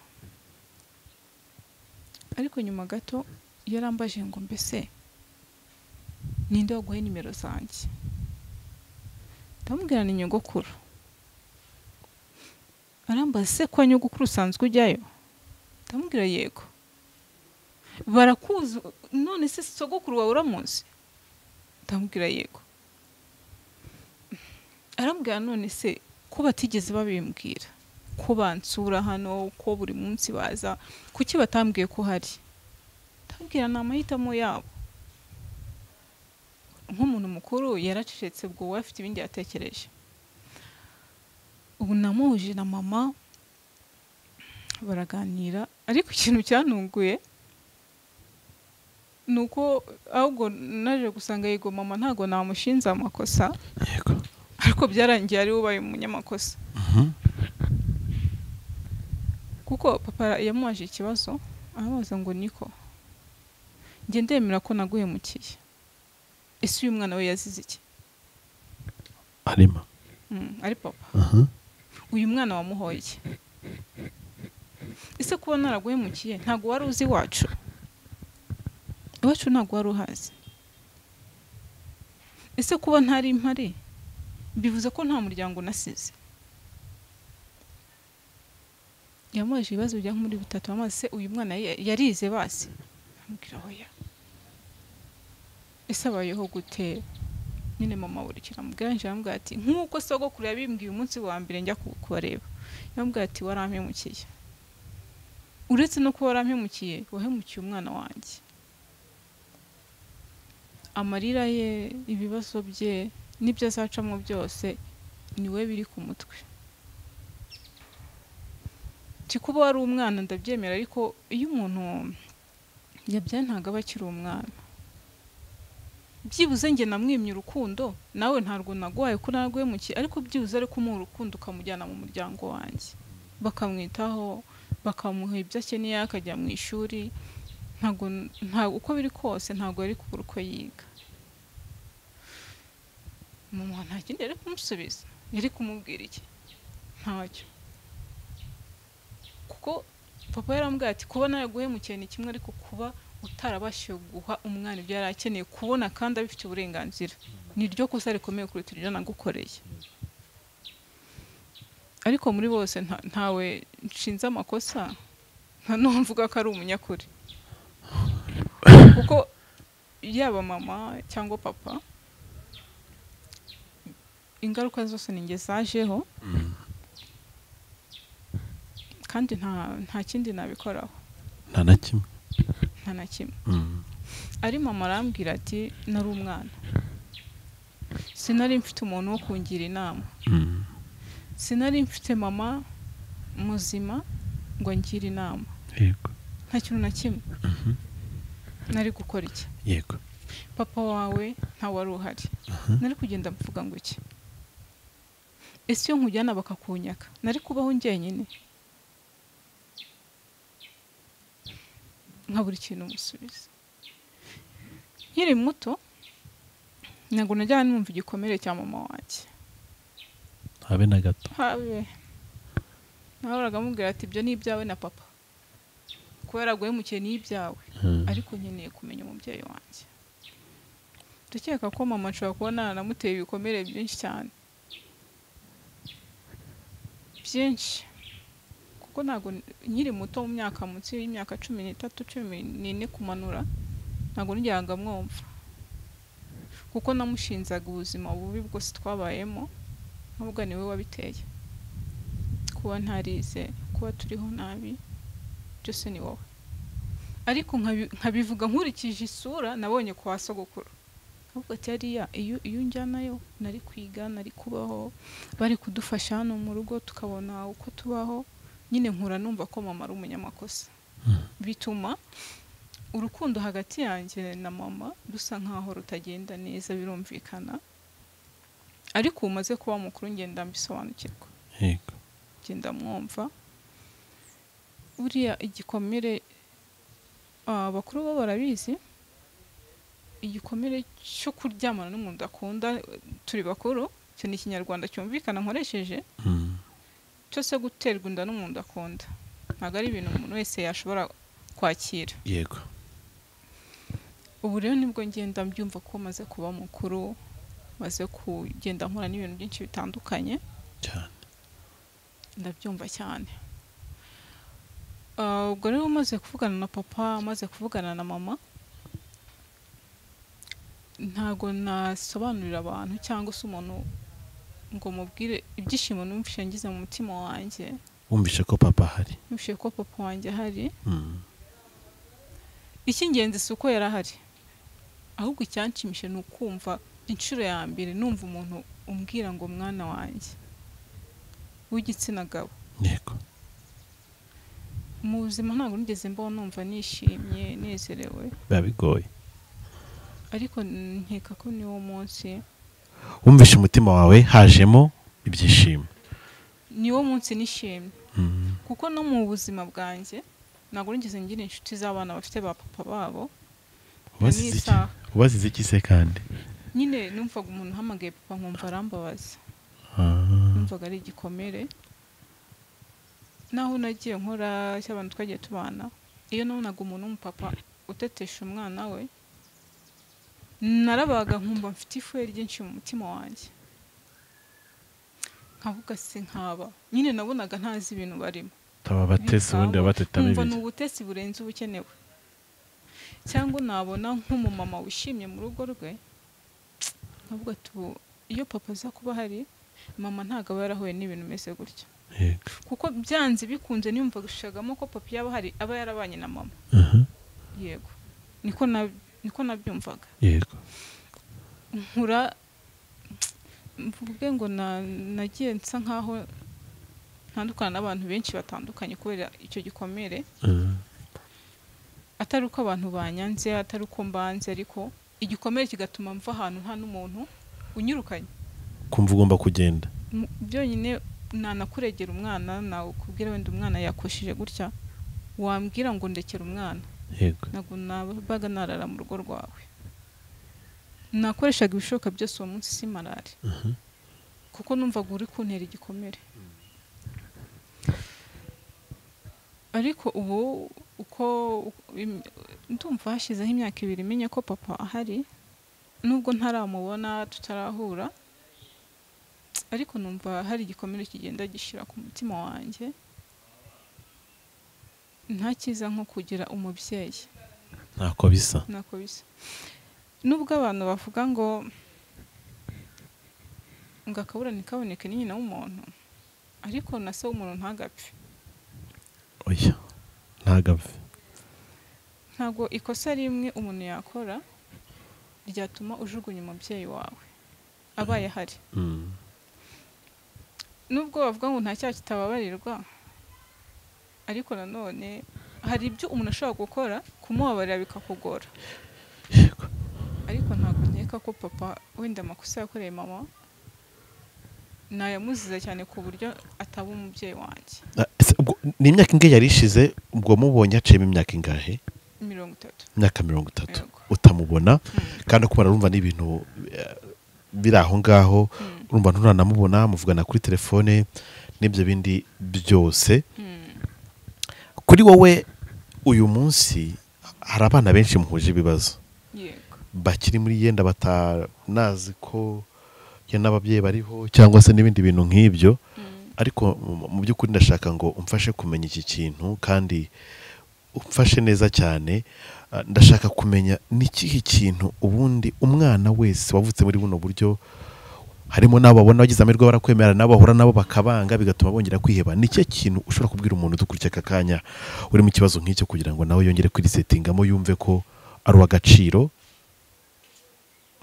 Ariko nyuma gato yarambaje ngo mbese ninde waguhaye nimero zanjye? Ndamubwira ni nyogokuru. Arambaza se kwa nyogokuru usanzwe ujyayo? Ndamubwira yego. Barakuzi none se sogokuru wawe uramuzi? Ndamubwira yego. Arambwira none se ko batigeze babimbwira, ko bansura hano, ko buri munsi baza, kuki batambwiye ko hari? Ndamubwira ni amahitamo yabo. Nk'umuntu mukuru yaracecetse, ubwo we afite ibindi yatekereje. Ubu namuhuje na mama baraganira, ariko ikintu cyantunguye ni uko ahubwo naje gusanga yego mama ntago namushinze amakosa, yego, ariko byarangiye ari we ubaye umunyamakosa. Kuko papa yamubaje ikibazo, aramubaza ngo niko njye ndemera ko naguhemukiye, ese uyu mwana we yazize iki? Arima ari papa. Uyu mwana wamuhoye iki? Ese kuba naraguhemukiye ntago wari uzi iwacu? Iwacu ntago wari uhazi. Ese kuba ntari mpari bivuze ko nta muryango nasize? Yamubaje ibibazo bijya muri 3, amaze se uyu mwana yarize basi? Amubwira oya. Ese abayeho gute? Nyine mama buri kintu amubwira, nje amubwira ati nkuko sogokuru yabimbwiye umunsi wa mbere njya kubareba, yambwira ati warampemukiye, uretse no kuba warampemukiye wahemukiye umwana wanjye. Amarira ye, ibibazo bye n'ibyo azacamo byose niwe biri ku mutwe. Kuba wari umwana ndabyemera, ariko iyo umuntu yabyaye ntabwo aba akiri umwana. Byibuze njye namwimye urukundo, nawe ntarwo naguhaye ko naraguhemukiye, ariko byibuze ariko umuha urukundo ukamujyana mu muryango wanjye, bakamwitaho, bakamuha ibyo akeneye, akajya mu ishuri. Ntabwo uko biri kose ntabwo yari kubura uko yiga. Mama nta kindi yari kumusubiza, yari kumubwira iki? Ntacyo. Kuko papa yarambwiye ati kuba naraguhemukiye ni kimwe, ariko kuba utarabashije guha umwana ibyo yari akeneye kubona kandi abifite uburenganzira ni ryo kosa rikomeye kuruta iryo nagukoreye. Ariko muri bose ntawe nshinze amakosa, nta n'uwamvuga ko ari umunyakuri, kuko yaba mama cyangwa papa ingaruka zose ni njye zajeho, kandi nta kindi nabikoraho, nta na kimwe, nta na kimwe. Ari mama arambwira ati nari umwana, Sinari mfite umuntu wo kungira inama. Sinari mfite mama muzima ngo angire inama. Yego. Nta kintu na kimwe. Nari gukora iki? Yego. Papa wawe nta wari uhari. Nari kugenda mvuga ngo iki? Ese iyo nkujyana bakakunyaka, nari kubaho njyenyine? Nkabura ikintu musubiza. Nkiri muto ntabwo najyaga numva igikomere cya mama wanjye. Habe na gato. Habe. Nahoraga mubwira ati ibyo ni ibyawe na papa. Kubera guhemukiye ni ibyawe. Ariko nkeneye kumenya umubyeyi wanjye. Ndakeka ko mama nshobora kuba naramuteye ibikomere byinshi cyane. Byinshi. Kuko ntabwo nkiri muto mu myaka munsi y'imyaka 13, 14 kumanura, ntabwo nigeraga mwumva. Kuko namushinzaga ubuzima bubi bwose twabayemo, nubwo niwe wabiteye. Kuba ntarize, kuba turiho nabi, byose ni wowe. Ariko nkabivuga nkurikije isura nabonye kwa sogokuru. Nkavuga ati hariya iyo njyanayo nari kwiga, nari kubaho, bari kudufasha hano mu rugo tukabona uko tubaho. Nyine nkura numva ko mama ari umunyamakosa. Bituma urukundo hagati yanjye na mama rusa nkaho rutagenda neza, birumvikana. Ariko umaze kuba mukuru ngenda mbisobanukirwa. Yego. Ngenda mwumva. Buriya igikomere abakuru bo barabizi, igikomere cyo kuryamana n'umuntu akunda, turi bakuru, cyo ni ikinyarwanda cyumvikana nkoresheje. Cyose guterwa inda n'umuntu akunda ntabwo ari ibintu umuntu wese yashobora kwakira. Yego. Ubu rero nibwo ngenda mbyumva ko maze kuba mukuru, maze kugenda nkora n'ibintu byinshi bitandukanye cyane. Ndabyumva cyane. Ubwo rero maze kuvugana na papa, maze kuvugana na mama, ntago nasobanurira abantu cyangwa se umuntu ngo mubwire ibyishimo numvise ngize mu mutima wanjye. Wumvise ko papa ahari? Numvise ko papa wanjye ahari. Icy'ingenzi si uko yari ahari, ahubwo icyanshimishe ni ukumva inshuro ya mbere numva umuntu umbwira ngo mwana wanjye w'igitsina gabo. Yego. Mu buzima ntabwo nigeze mbaho numva nishimye, nezerewe. Biba bigoye. Ariko nkeka ko niwo munsi wumvishe umutima wawe hajemo ibyishimo. Niwo munsi nishimye. Kuko no mu buzima bwanjye ntabwo nigeze ngira inshuti z'abana bafite ba papa babo. Ubazize iki se kandi? Nyine numvaga umuntu uhamagaye papa nkumva arambabaza. Numvaga ari igikomere. Naho nagiye nkora cy'abantu twagiye tubana, iyo nabonaga umuntu w'umupapa utetesha umwana we, narabaga nkumva mfite ifuhe ryinshi mu mutima wanjye. Nkavuga se nkaba nyine nabonaga ntazi ibintu barimo. Taba batesi ubundi batetamo ibiki. Nkumva ni ubutesi burenze ubukenewe. Cyangwa nabona nk'umumama wishimye mu rugo rwe, nkavuga ati iyo papa aza kuba ahari, mama ntago aba yarahuye n'ibintu bimeze gutya. Kuko byanze bikunze niyumva gushagamo ko papa yaba ahari aba yarabanye na mama. Yego. Niko nabyumvaga. Yego. Nkura mvuge ngo nagiye nsa nkaho ntandukana n'abantu benshi batandukanye kubera icyo gikomere. Atari uko abantu banyanze, atari uko mbanze, ariko igikomere kigatuma mva ahantu nta n'umuntu unyirukanye. Kumva ugomba kugenda. Byonyine nanakuregera umwana, nakubwira wenda umwana yakoshije gutya, wambwira ngo ndekera umwana. Yego. Ntabwo nabaga narara mu rugo rwawe. Nakoreshaga ibishoboka byose uwo munsi simarare. Kuko numvaga uri kuntera igikomere. Ariko ubu uko ndumva hashizeho imyaka 2 menye ko papa ahari, nubwo ntaramubona tutarahura, ariko numva hari igikomere kigenda gishira ku mutima wanjye. Nta cyiza nko kugira umubyeyi. Ntako bisa. Ntako bisa. Nubwo abantu bavuga ngo akabura ntikaboneke ni nyina w'umuntu, ariko na se w'umuntu ntagapfe. Oya, ntagapfe. Ntabwo ikosa rimwe umuntu yakora ryatuma ujugunya umubyeyi wawe. abaye ahari. Nubwo bavuga ngo nta cyaha kitababarirwa, ariko nanone hari ibyo umuntu ashobora gukora kumubabarira bikakugora. Ariko ntabwo nkeka ko papa wenda amakosa yakoreye mama nayamuziza cyane ku buryo ataba umubyeyi wanjye. Ni imyaka ingahe yari ishize ubwo mubonye? Haciyemo imyaka ingahe? 30. Imyaka 30 utamubona, kandi uko barumva n'ibintu biri aho ngaho, urumva nturanamubona, muvugana kuri telefone n'ibyo bindi byose. Kuri wowe uyu munsi hari abana benshi muhuje ibibazo bakiri muri yenda batanazi ko n'ababyeyi bariho cyangwa se n'ibindi bintu nk'ibyo, ariko mu by'ukuri ndashaka ngo umfashe kumenya iki kintu kandi umfashe neza cyane. Ndashaka kumenya n'ikihe kintu ubundi umwana wese wavutse muri buno buryo, harimo n'abo babona bagize amahirwe barakwemera, nabo bahura nabo bakabanga bigatuma bongera kwiheba, ni ikihe kintu ushobora kubwira umuntu udukurikiye aka kanya uri mu kibazo nk'icyo kugira ngo nawe yongere kwirisetingamo, yumve ko ari uw'agaciro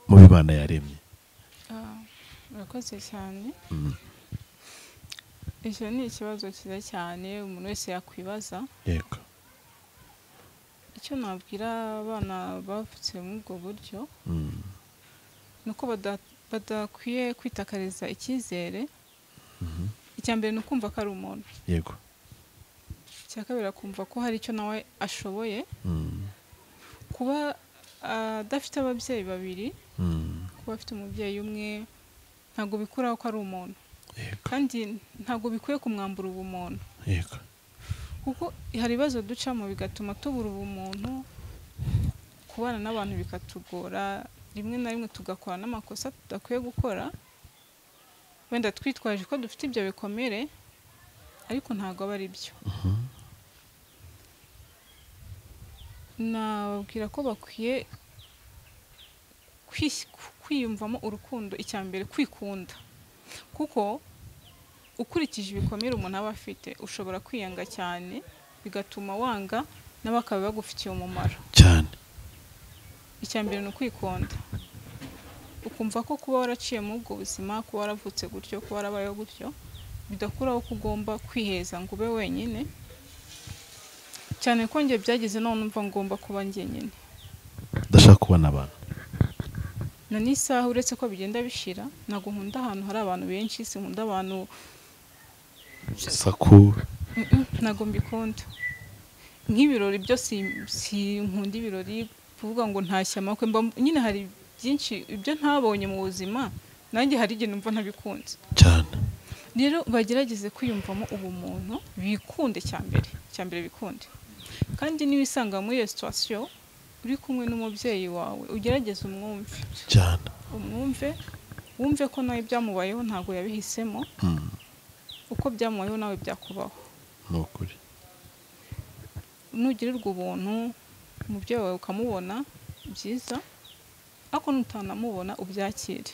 mu bimana yaremye? Urakoze cyane. Icyo ni ikibazo cyiza cyane umuntu wese yakwibaza. Yego. Icyo nabwira abana bavutse muri ubwo buryo ni uko badakwiye kwitakariza icyizere. Icya mbere ni ukumva ko ari umuntu. Yego. Icya kabiri akumva ko hari icyo nawe ashoboye. Kuba adafite ababyeyi babiri, kuba afite umubyeyi umwe, ntabwo bikuraho ko ari umuntu. Kandi ntabwo bikwiye kumwambura ubumuntu. Yego. Kuko hari ibibazo ducamo bigatuma tubura ubumuntu, kubana n'abantu bikatugora, rimwe na rimwe tugakora n'amakosa tudakwiye gukora, wenda twitwaje ko dufite ibyo bikomere, ariko ntabwo aba ari byo. Nababwira ko bakwiye kwiyumvamo urukundo, icya mbere kwikunda, kuko ukurikije ibikomere umuntu aba afite ushobora kwiyanga cyane bigatuma wanga n'abakaba bagufitiye umumaro cyane. Icya mbere ni ukwikunda, ukumva ko kuba waraciye muri ubwo buzima, kuba waravutse gutyo, kuba warabayeho gutyo, bidakuraho ko ugomba kwiheza ngo ube wenyine, cyane ko njye byageze none numva ngomba kuba njyenyine, ndashaka kubona abantu. Na n'isaha uretse ko bigenda bishira, ntabwo nkunda ahantu hari abantu benshi, sinkunda abantu saku, ntabwo mbikunda. Nk'ibirori byo sinkunda ibirori, kuvuga ngo ntashye amakwe, nyine hari byinshi ibyo ntabonye mu buzima, nanjye hari igihe numva ntabikunze cyane. Rero bagerageze kwiyumvamo ubumuntu, bikunde cya mbere bikunde. Kandi niba muri iyo situation uri kumwe n'umubyeyi wawe, ugerageze umwumve cyane, umwumve, wumve ko nawe byamubayeho ntabwo yabihisemo, uko byamubayeho nawe byakubaho. Ni ukuri. Nugirirwa ubuntu umubyeyi wawe ukamubona byiza, ariko nutanamubona ubyakire,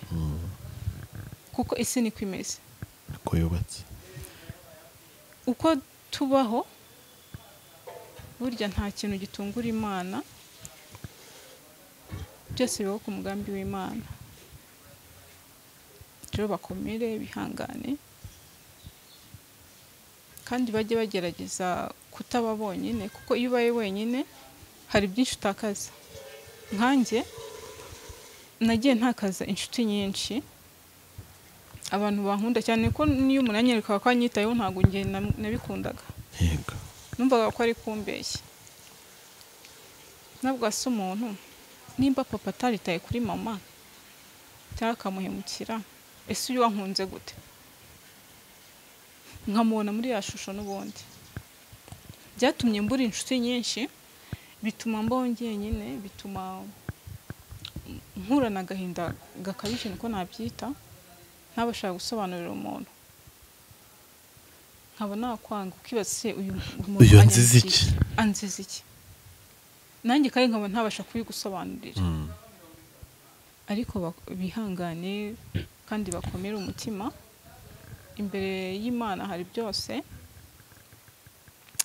kuko isi niko imeze, uko yubatse, uko tubaho, burya nta kintu gitungura Imana, byose bibaho ku mugambi w'Imana. Rero bakomere, bihangane, kandi bajye bagerageza kutaba bonyine, kuko iyo ubaye wenyine hari byinshi utakaza. Nkanjye nagiye ntakaza inshuti nyinshi, abantu bankunda cyane, ko niyo umuntu anyereka ko anyitayeho ntabwo njye nabikundaga. Yego. Numvaga ko ari kumbeshya. Nabwo asa umuntu nimba papa ataritaye kuri mama cyangwa akamuhemukira, ese uyu wankunze gute? Nkamubona muri ya shusho n'ubundi. Byatumye mbura inshuti nyinshi, bituma mbaho njyenyine, bituma nkurana agahinda gakabije, niko nabyita, ntabashaka gusobanurira umuntu, nkaba nakwanga, ukibaza se uyu muntu anziza iki? Anziza iki? Nanjye kandi nkaba ntabasha kubigusobanurira. Ariko bihangane kandi bakomere umutima, imbere y'Imana hari byose,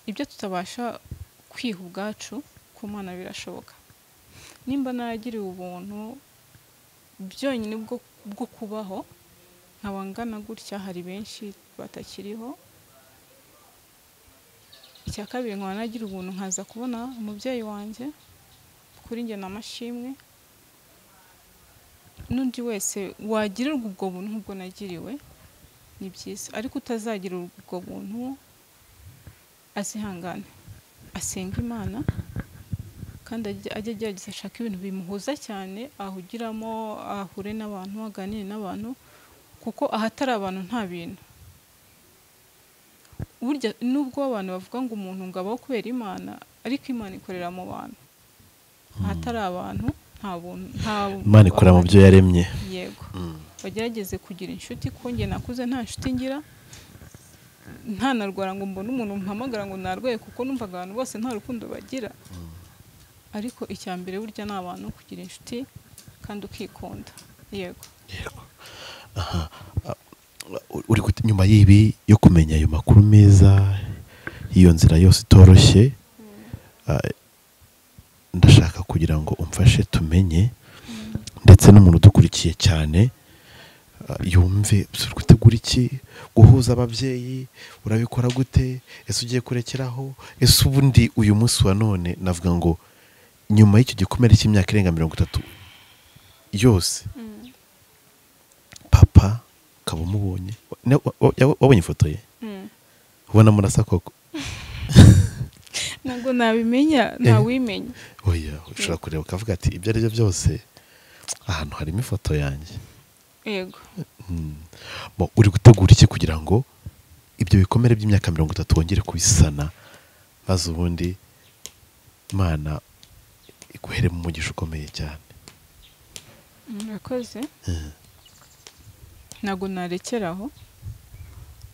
ibyo tutabasha kwiha ubwacu ku Mana birashoboka. Nimba naragiriwe ubuntu byonyine bwo bwo kubaho nkaba ngana gutya, hari benshi batakiriho. Icya kabiri nkaba nagira ubuntu nkaza kubona umubyeyi wanjye, kuri njye ni amashimwe. N'undi wese wagirirwa ubwo buntu nk'ubwo nagiriwe ni byiza, ariko utazagira ubwo buntu azihangane, asenga Imana kandi ajye agerageza ashaka ibintu bimuhuza cyane, ahugiramo, ahure n'abantu, aganire n'abantu, kuko ahatari abantu nta bintu. Burya nubwo abantu bavuga ngo umuntu ngo abaho kubera Imana, ariko Imana ikorera mu bantu. Ahatari abantu nta buntu, nta Imana ikorera mu byo yaremye. Yego. Bagerageze kugira inshuti, kuko njye nakuze nta nshuti ngira, ntanarwara ngo mbone umuntu mpamagara ngo narwaye, kuko numvaga abantu bose nta rukundo bagira. Ariko icya mbere burya ni abantu, kugira inshuti kandi ukikunda. Yego. Yego. Aha. Uri nyuma y'ibi yo kumenya ayo makuru meza y'iyo nzira yose itoroshye, ndashaka kugira ngo umfashe tumenye, ndetse n'umuntu udukurikiye cyane yumve, uri gutegura iki guhuza ababyeyi, urabikora gute, ese ugiye kurekeraho, ese ubundi uyu munsi wa none navuga ngo nyuma y'icyo gikomere cy'imyaka irenga 30 yose, papa ukaba umubonye, wabonye ifoto ye, ubona murasa koko? Ntabwo nabimenya, ntawimenya. Oya, ushobora kureba ukavuga ati ibyo ari byo byose ahantu harimo ifoto yanjye. Yego. Uri gutegura iki kugira ngo ibyo bikomere by'imyaka 30 wongere kubisana, maze ubundi Imana iguhere mu mugisha ukomeye cyane? Murakoze. Ntabwo narekeraho,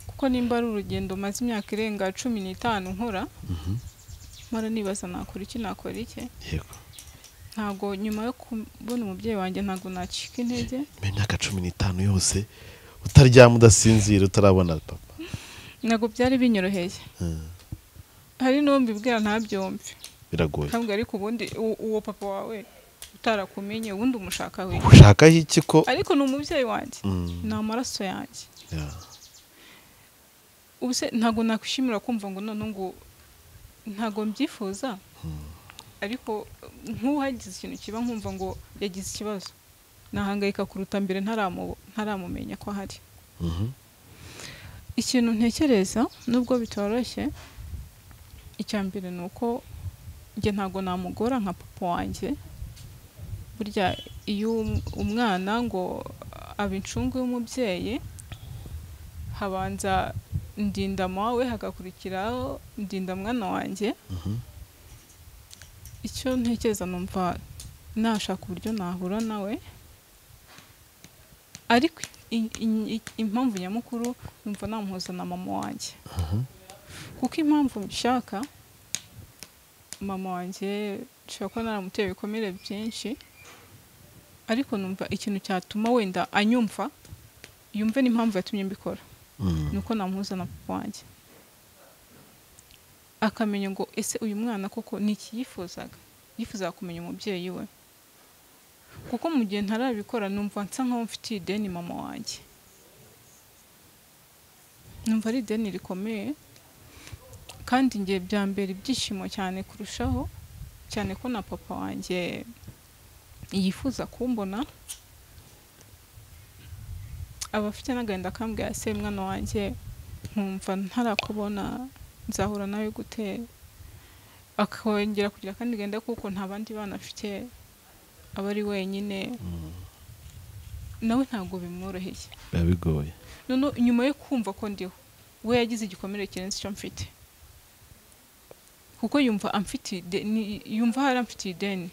kuko nimba ari urugendo maze imyaka irenga 15 nkora, mpora nibaza nakora iki, nakora iki. Yego. Ntabwo nyuma yo kubona umubyeyi wanjye ntabwo nacika intege. Imyaka 15 yose utaryama, udasinzira, utarabona papa, ntabwo byari binyoroheye. Hari n'uwo mbibwira ntabyumve, biragoye. Ntabwo, ariko ubundi uwo papa wawe utarakumenye ubundi umushaka we, ushaka iki ko? Ariko ni umubyeyi wanjye, ni amaraso yanjye. Ubuse ntabwo nakwishimira kumva ngo none ngo ntabwo mbyifuza, ariko nk'uhagize ikintu kiba nkumva ngo yagize ikibazo, nahangayika kuruta mbere ntaramumenya ko ahari. Ikintu ntekereza nubwo bitoroshye, icya mbere ni uko njye ntabwo namugora nka papa wanjye. Burya iyo umwana ngo aba incungu y'umubyeyi, habanza ndinda mawe, hagakurikiraho ndinda mwana wanjye. Icyo ntekereza numva nashaka uburyo nahura nawe, ariko impamvu nyamukuru numva namuhuza na mama wanjye. Kuko impamvu mbishaka, mama wanjye nshobora kuba naramuteye ibikomere byinshi, ariko numva ikintu cyatuma wenda anyumva, yumve n'impamvu yatumye mbikora, nuko namuhuza na papa wanjye, akamenya ngo ese uyu mwana koko ni iki yifuzaga, yifuzaga kumenya umubyeyi we. Kuko mu gihe ntarabikora numva nsa nkaho mfitiye ideni mama wanjye, numva ari ideni rikomeye, kandi njye byambera ibyishimo cyane kurushaho, cyane ko na papa wanjye yifuza kumbona, aba afite n'agahinda akambwira se mwana wanjye nkumva ntarakubona nzahura nawe gute, akongera kugira kandi genda kuko nta bandi bana afite, aba ari wenyine, nawe ntabwo bimworoheye, biba bigoye. None nyuma yo kumva ko ndiho, we yagize igikomere kirenze icyo mfite, kuko yumva amfitiye, yumva hari amfitiye ideni,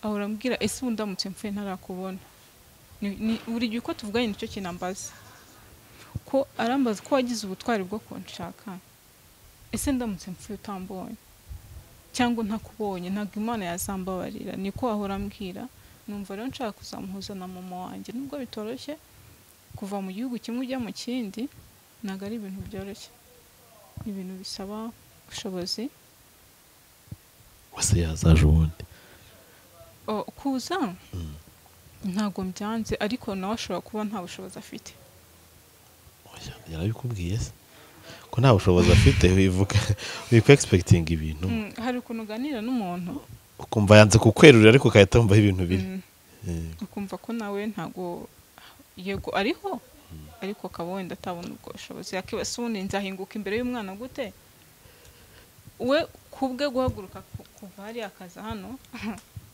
ahora ambwira ese ubu ndamutse mfuye ntarakubona. Buri gihe uko tuvuganye nicyo kinambaza, ko arambaza ko wagize ubutwari bwo kunshaka, ese ndamutse mfuye utambonye cyangwa ntakubonye ntabwo Imana yazambabarira, niko ahora ambwira. Numva rero nshaka kuzamuhuza na mama wanjye, nubwo bitoroshye kuva mu gihugu kimwe ujya mu kindi, ntabwo ari ibintu byoroshye, ni ibintu bisaba ubushobozi. Wese yazaje ubundi kuza Ntabwo mbyanze, ariko nawe ashobora kuba nta bushobozi afite. Yarabikubwiye se ko nta bushobozi afite? Wivuga wikwa expecting ibintu. Hari ukuntu uganira n'umuntu ukumva yanze kukwerurira, ariko ugahita wumva ibintu biri ukumva ko nawe ntago yego ariho, ariko akaba wenda atabona ubwo bushobozi. Yakibaza ubundi nzahinguka imbere y'umwana gute? We kubwe guhaguruka kuva hariya akaza hano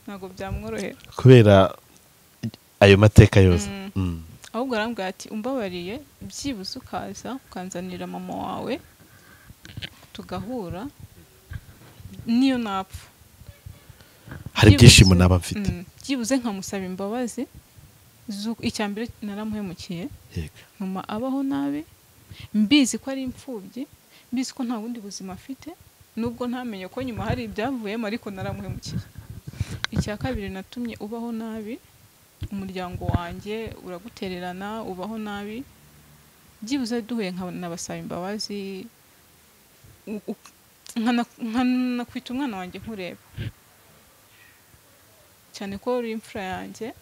ntabwo byamworohera kubera ayo mateka yose. Ahubwo arambwira ati umbabariye byibuze ukaza ukanzanira mama wawe tugahura, niyo napfa hari ibyishimo naba mfite. Byibuze nkamusaba imbabazi. Icya mbere naramuhemukiye, mama abaho nabi, mbizi ko ari imfubyi, mbizi ko nta bundi buzima afite, nubwo ntamenye ko nyuma hari ibyavuyemo, ariko naramuhemukiye. Icya kabiri natumye ubaho nabi, umuryango wanjye uragutererana, ubaho nabi. Byibuze duhuye nkanabasaba imbabazi, nkanakwita umwana wanjye nkureba, cyane ko uri imfura yanjye,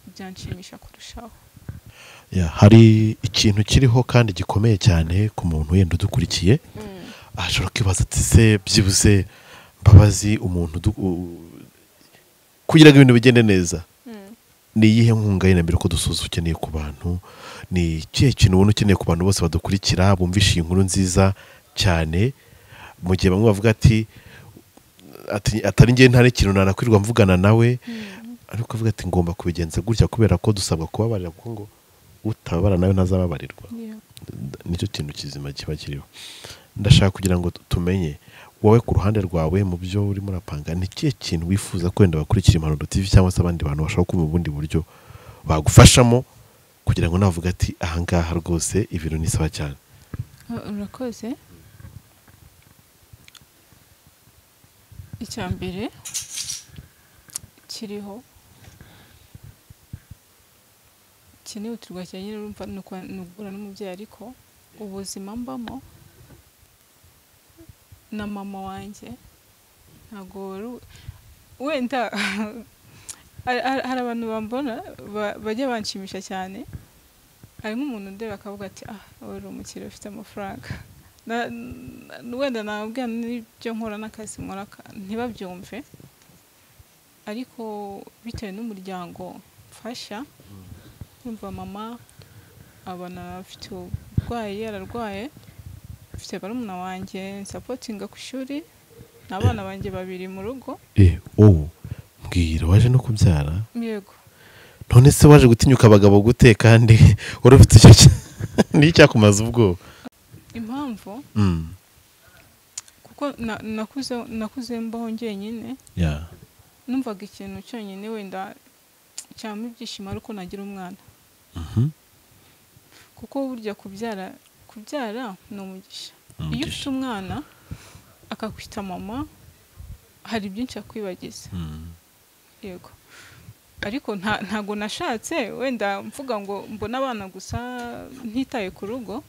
byanshimisha kurushaho. Hari ikintu kiriho kandi gikomeye cyane ku muntu wenda udukurikiye, ashobora kwibaza ati se byibuze Mbabazi umuntu kugira ngo ibintu bigende neza, ni iyihe nkunga yenda mbere ko dusoza ukeneye ku bantu? Ni ikihe kintu ubona ukeneye ku bantu bose badukurikira bumvishe iyi nkuru nziza cyane, mu gihe bamwe bavuga ati atari njye nta n'ikintu nanakwirwa mvugana nawe, ariko avuga ati ngomba kubigenza gutya kubera ko dusabwa kubabarira, kuko ngo utababara nawe ntazababarirwa. Nicyo kintu kizima kiba kiriho. Ndashaka kugira ngo tumenye wowe ku ruhande rwawe mu byo urimo urapanga, ni ikihe kintu wifuza ko wenda bakurikira Impanuro TV cyangwa se abandi bantu bashaka kumva ubundi buryo bagufashamo kugira ngo navuga ati ahangaha rwose ibintu ni sawa cyane. Urakoze. Icya mbere kiriho kinihutirwa cyane nyine urumva ni uguhura n'umubyeyi, ariko ubuzima mbamo na mama wanjye ntabwo wenda hari abantu bambona bajya banshimisha cyane. Hari nk'umuntu ndeba akavuga ati ah uri umukire ufite amafaranga, wenda nababwira n'ibyo nkora n'akazi nkora ntibabyumve, ariko bitewe n'umuryango mfasha, numva mama abana afite uburwayi, yararwaye, mfite barumuna wanjye nsapotinga ku ishuri n'abana banjye babiri mu rugo. Mbwira waje no kubyara? Yego. None se waje gutinyuka abagabo gute kandi wari ufite icyo ni icyakumaza ubwoba? Impamvu kuko nakuze mbaho njyenyine, numvaga ikintu cyonyine wenda cyampa ibyishimo ari uko nagira umwana. Kuko burya kubyara ni umugisha. Iyo ufite umwana akakwita mama hari byinshi akwibagiza. Yego. Ariko ntago nashatse wenda mvuga ngo mbona abana gusa ntitaye ku rugo,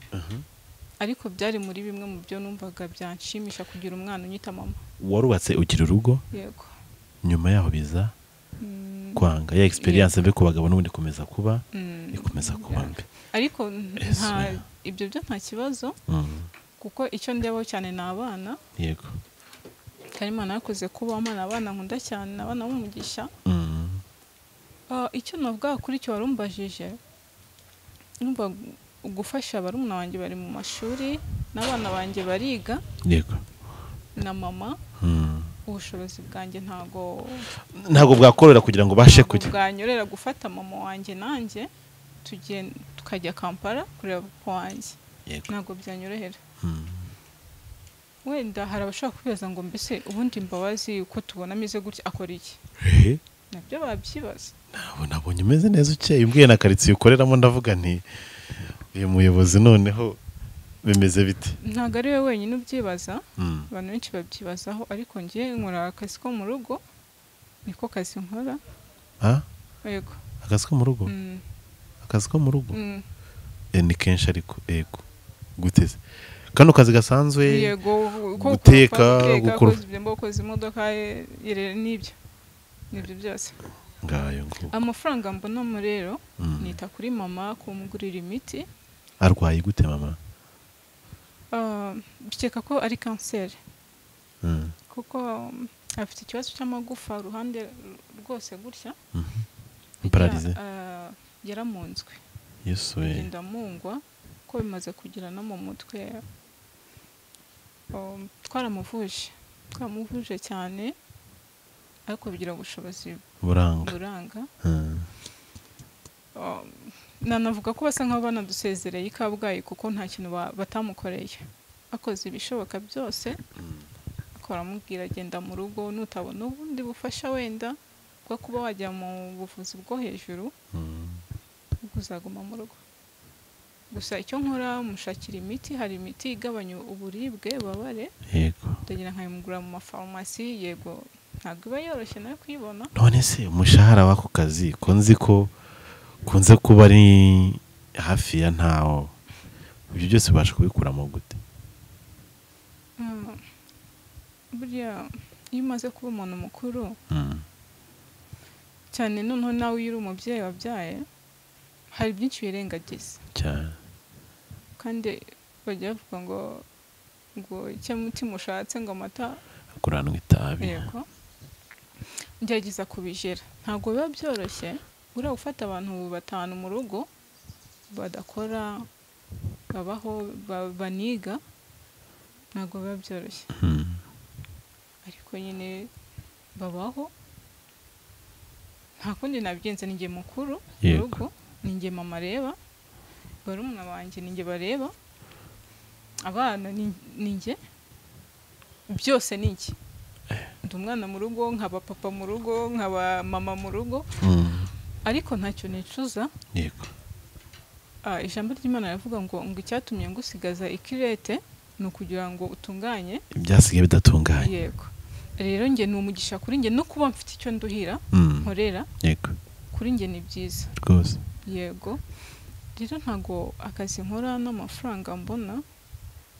ariko byari muri bimwe mu byo numvaga byanshimisha kugira umwana unyita mama. Warubatse ugira urugo? Yego. Nyuma yaho biza kwanga ya experience mbe ku bagabo n'ubundi komeza kuba ikomeza kuba mbi. Ariko ibyo byo nta kibazo, kuko icyo ndebaho cyane ni abana. Yego. Kandi Imana yakoze kuba abana nkunda cyane, abana b'umugisha. Icyo navuga kuri icyo warumbajije, numva gufasha barumuna wanjye bari mu mashuri n'abana banjye bariga. Yego. Na mama. Ubushobozi bwanjye ntago bwakorera kugira ngo bashe kujya. Bwanyorera gufata mama wanjye nanjye tukajya Kampala kureba papa wanjye. Ntago byanyorohera. Wenda hari abashaka kwibaza ngo mbese ubundi Mbabazi uko tubona ameze gutya akora iki? Nabyo babyibaza. Nabonye umeze neza ukeye, umbwiye na karitsiye ukoreramo ndavuga nti uyu muyobozi noneho bimeze bite? Ntabwo ari we wenyine ubyibaza, abantu benshi babyibazaho, ariko njye nkora akazi ko mu rugo, niko kazi nkora. Yego. Akazi ko mu rugo? Akazi ko mu rugo? Ni kenshi ariko yego. Guteze kano kazi gasanzwe? Yego, guteka, gukoropa ibyombo, koza imodoka, n'ibyo byose. Ngayo ngo Amafaranga mbonamo rero nita kuri mama, kumugurira imiti. Arwaye gute mama? Bikeka ko ari kanseri. Kuko afite ikibazo cy'amagufa uruhande rwose gutya. Paralysé. Yaramunzwe. Yesu we. Agenda amungwa ko bimaze kugira no mu mutwe. Twaramuvuje cyane ariko bigira ubushobozi buranga. Nanavuga ko basa nkaho banadusezereye i Kabgayi kuko nta kintu batamukoreye. Akoze ibishoboka byose. Baramubwira agenda mu rugo, nutabona ubundi bufasha wenda bwo kuba wajya mu buvuzi bwo hejuru uzaguma mu rugo. Gusa icyo nkora mushakira imiti, hari imiti igabanya uburibwe ububabare. Yego. Ndagira nkayimugura mu mafarumasi, yego ntabwo iba yoroshye nayo kuyibona. None se umushahara w'ako kazi ko nzi ko kunze kuba ari hafi ya ntawo, ibyo byose ubasha kubikuramo gute? Burya iyo umaze kuba umuntu mukuru cyane, noneho nawe iyo uri umubyeyi wabyaye hari byinshi wirengagiza cyane. Kandi bajya bavuga ngo icyo mutima ushatse ngo amata aguranwa itabi. Yego, ngerageza kubijera, ntabwo biba byoroshye. Uriya gufata abantu 5 mu rugo badakora, babaho baniga, ntabwo biba byoroshye. Ariko nyine babaho, nta kundi nabigenza. Ni njye mukuru mu rugo, ni njye mama areba, barumuna banjye ni njye bareba, abana ni njye, byose ni njye. Ndi umwana mu rugo, nkaba papa mu rugo, nkaba mama mu rugo. Ariko ntacyo nicuza. Yego. Ijambo ry'Imana rivuga ngo icyatumye ngusigaza ikirete ni ukugira ngo utunganye ibyasigaye bidatunganye. Yego. Rero njye ni umugisha kuri njye no kuba mfite icyo nduhira nkorera. Yego. Kuri njye ni byiza rwose. Yego. Rero ntago akazi nkora n'amafaranga mbona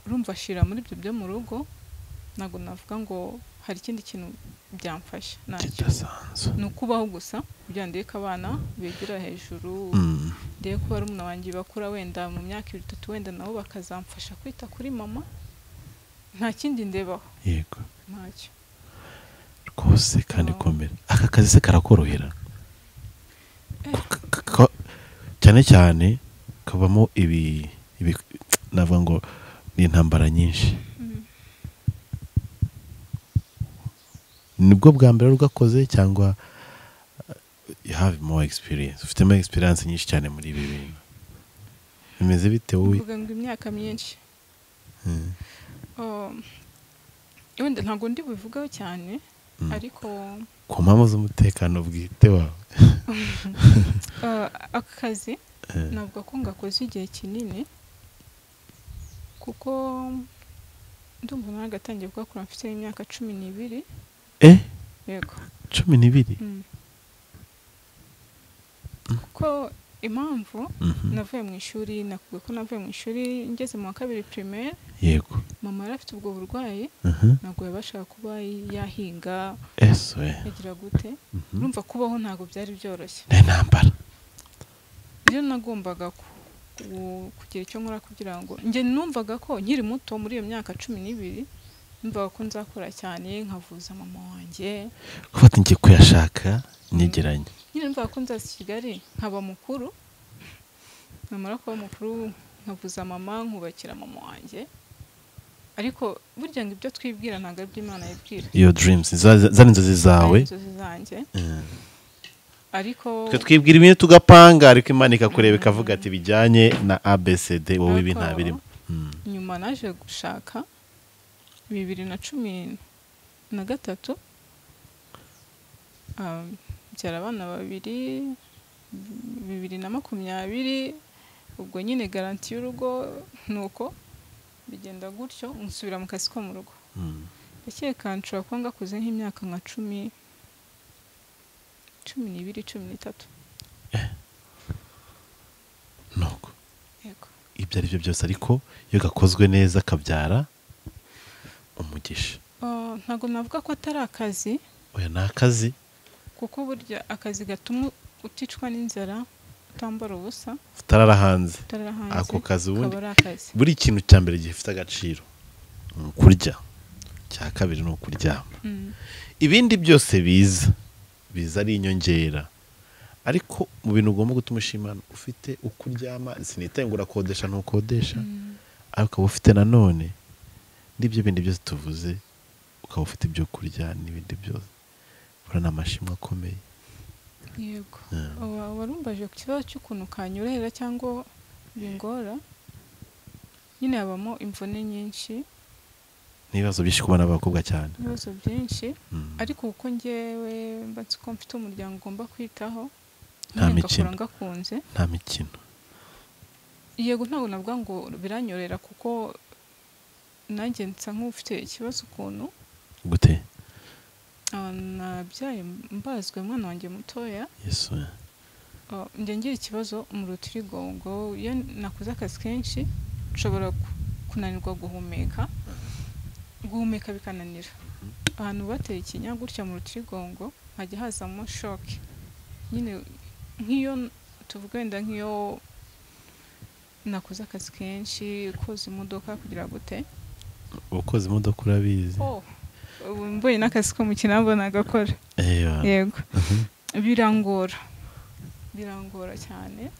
urumva ashira muri ibyo byo mu rugo, ntago navuga ngo hari ikindi kintu byamfasha kidasanzwe. Ni ukubaho gusa kugira ndeke abana begera hejuru, ndeke ko barumuna banjye bakura wenda mu myaka 3 wenda nabo bakazamfasha kwita kuri mama, nta kindi ndebaho. Yego. Ntacyo rwose. Kandi komera, aka kazi se karakorohera? Cyane cyane kabamo ibi navuga ngo ni intambara nyinshi. Nibwo bwa mbere rugakoze cyangwa you have more experience? Ufitemo experience nyinshi cyane muri ibi bintu. Bimeze bite wowe? Mvuga ngo imyaka myinshi. Wenda ntabwo ndi bubivugaho cyane, ariko ku mpamvu z'umutekano bwite wawe. Aka kazi navuga ko ngakoze igihe kinini, kuko ndumva nagatangiye kugakora mfite imyaka 12. Yego. 12? Kuko impamvu navuye mu ishuri, nakubwiye ko navuye mu ishuri ngeze mu wa 2 primaire. Yego. Mama yari afite ubwo burwayi, ntabwo yabashaga kuba yahinga. Yagira gute? Urumva kubaho ntabwo byari byoroshye. N'intambara. Rero nagombaga kugira icyo nkora kugira ngo njye numvaga ko nkiri muto muri iyo myaka 12 numvaga ko nzakora cyane nkavuza mama wanjye. Gufata ngiye kuyashaka nyegeranye. Nyine numvaga ko nzaza i Kigali nkaba mukuru, namara kuba mukuru nkavuza mama, nkubakira mama wanjye. Ariko burya ngo ibyo twibwira ntabwo ari byo Imana yibwira. Your dreams zari inzozi zawe. Inzozi zanjye. Ariko twe twibwira ibintu tugapanga, ariko Imana ikakureba ikavuga ati bijyanye na ABCD wowe ibi nta birimo. Nyuma naje gushaka 2013, mbyara abana 2, 2020, ubwo nyine garanti y'urugo nuko bigenda gutyo, nsubira mu kazi ko mu rugo. Ndakeka nshobora kuba ngakoze nk'imyaka nka 10, 12, 13. Nuko. Yego. Ibyo ari byo byose ariko iyo gakozwe neza kabyara umugisha. Ntabwo navuga ko atari akazi. Oya, ni akazi. Kuko burya akazi gatuma uticwa n'inzara, utambara ubusa, utarara hanze, ako kazi ubundi buri kintu cya mbere gifite agaciro ni ukurya, cya kabiri ni ukuryama. Ibindi byose biza ari inyongera, ariko mu bintu ugomba gutuma ushimana ufite uko uryama, sinitaye ngo urakodesha ntukodesha, ariko ukaba ufite nanone n'ibyo bindi byose tuvuze, ukaba ufite ibyo kurya n'ibindi byose, buriya ni amashimwe akomeye. Yego, warumbaje ku kibazo cy'ukuntu kanyorohera cyangwa bingora, nyine habamo imvune nyinshi n'ibibazo byinshi ku bana b'abakobwa cyane, ibibazo byinshi. Ariko kuko njyewe mba nzi ko mfite umuryango ugomba kwitaho, nta mikino, ngakunze nta mikino. Yego, ntabwo navuga ngo biranyorera kuko nanjye nsa nk'ufite ikibazo ukuntu. Gute? Nabyaye mbazwe umwana wanjye mutoya. Yesu. Njye ngira ikibazo mu rutirigongo, iyo nakoze akazi kenshi nshobora kunanirwa guhumeka, guhumeka bikananira. Ahantu bateye ikinya gutya mu rutirigongo hajya hazamo shock nyine, nk'iyo tuvuga wenda nk'iyo nakoze akazi kenshi, koza imodoka kugira gute. Ukoza imodoka urabizi? Mbonye n'akazi ko mu kinamba nagakora. Yego, birangora, birangora cyane,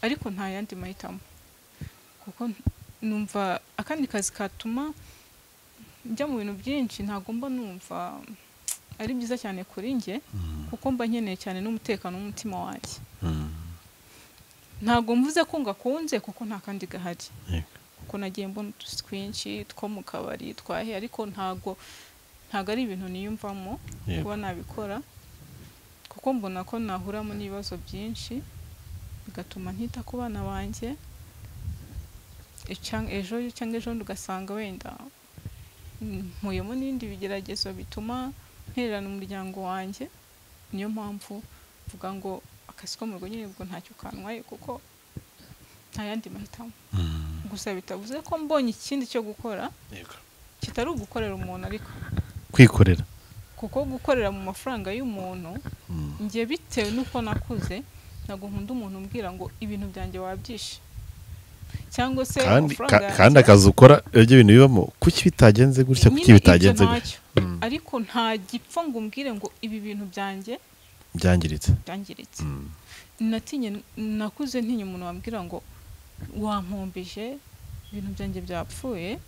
ariko nta yandi mahitamo kuko numva akandi kazi katuma njya mu bintu byinshi ntagomba, numva ari byiza cyane kuri njye kuko mba nkeneye cyane n'umutekano w'umutima wanjye. Ntabwo mvuze ko ngakunze kuko nta kandi gahari, kuko nagiye mbona utuzi twinshi two mu kabari twahe, ariko ntabwo ari ibintu niyumvamo kuba nabikora, kuko mbona ko nahuramo n'ibibazo byinshi bigatuma ntita ku bana banjye, ejo cyangwa ejo ugasanga wenda mpuyemo n'ibindi bigeragezo bituma ntererana umuryango wanjye. Niyo mpamvu mvuga ngo akazi ko mu rugo nyine ubwo ntacyo kantwaye kuko nta yandi mahitamo. Gusa bitavuze ko mbonye ikindi cyo gukora kitari ugukorera umuntu, ariko kwikorera, kuko gukorera mu mafaranga y'umuntu njye bitewe n'uko nakuze ntabwo nkunda umuntu umbwira ngo ibintu byanjye wabyishe cyangwa se kandi akazi ukora ibyo bintu bibamo, kuki bitagenze gutya, kuki bitagenze gutya, ariko nta gipfa ngo umbwire ngo ibi bintu byanjye byangiritse. Natinye, nakuze ntinya umuntu wambwira ngo wampombije ibintu byanjye byapfuye,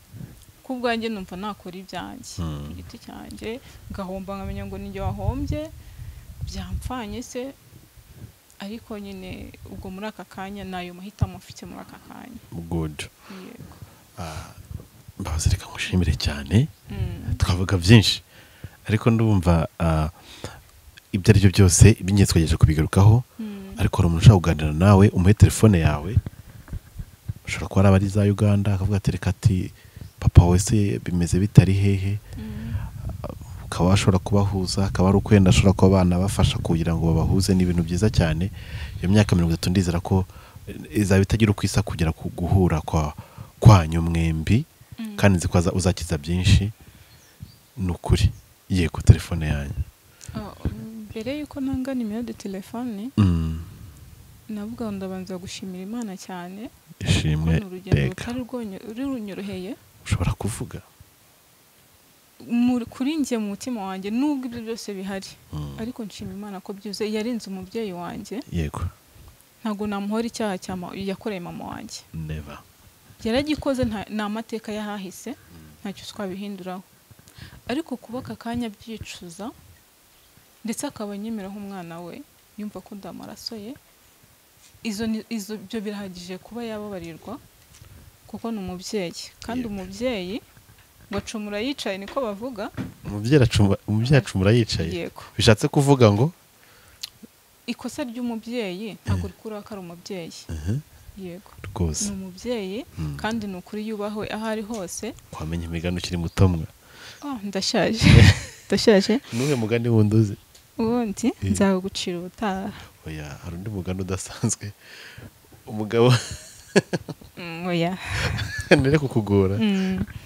ku bwanjye numva nakora ibyanjye ku giti cyanjye, ngahomba nkamenya ngo ninjye wahombye byamfanye se, ariko nyine ubwo muri aka kanya nayo mahitamo mfite muri aka kanya. Good. Yego. Mbabazi, reka ngushimire cyane. Twavuga byinshi ariko ndumva ibyo ari byo byose iby'ingenzi twagejeje kubigarukaho, ariko hari umuntu ushaka kuganira nawe, umuhe telefone yawe, ushobora kuba ari abari za Uganda akavuga ati reka ati papa wese bimeze bitari hehe, ukaba ashobora kubahuza, akaba ari ukwenda ashobora kuba abana bafasha kugira ngo babahuze, ni ibintu byiza cyane. Iyo myaka 30 ndizera ko izaba itagira uko isa kugera ku guhura kwa kwanyu mwembi, kandi nzi ko uzakiza byinshi ni ukuri. Yego, telefone yanyu. Mbere yuko ntanga nimero de telefone, navuga ndabanza gushimira Imana cyane, ishimwe reka runyoroheye. Ushobora kuvuga kuri njye mu mutima wanjye nubwo ibyo byose bihari, ariko nshima Imana ko byuze yarinze umubyeyi wanjye. Yego, ntabwo namuhora icyaha yakoreye mama wanjye, never. Yaragikoze, nta mateka yahahise, ntacyo twabihinduraho, ariko kuba aka kanya byicuza ndetse akaba anyemeraho umwana we yumva ko ndamaraso ye, izo byo birahagije kuba yababarirwa kuko ni umubyeyi. Kandi umubyeyi ngo acumura yicaye, niko bavuga. Umubyeyi acumura yicaye. Bishatse kuvuga ngo ikosa ry'umubyeyi ntabwo rikuraho ko ari umubyeyi. Yego, rwose ni umubyeyi, kandi ni ukuri yubahwe aho ari hose. Kwamenya imigani ukiri muto mwa. Ndashaje. Ndashaje. Nuhe mugani wundi uzi? Ubundi nzagucira ubutaha. Oya, hari undi mugani udasanzwe. Umugabo oya nere kukugora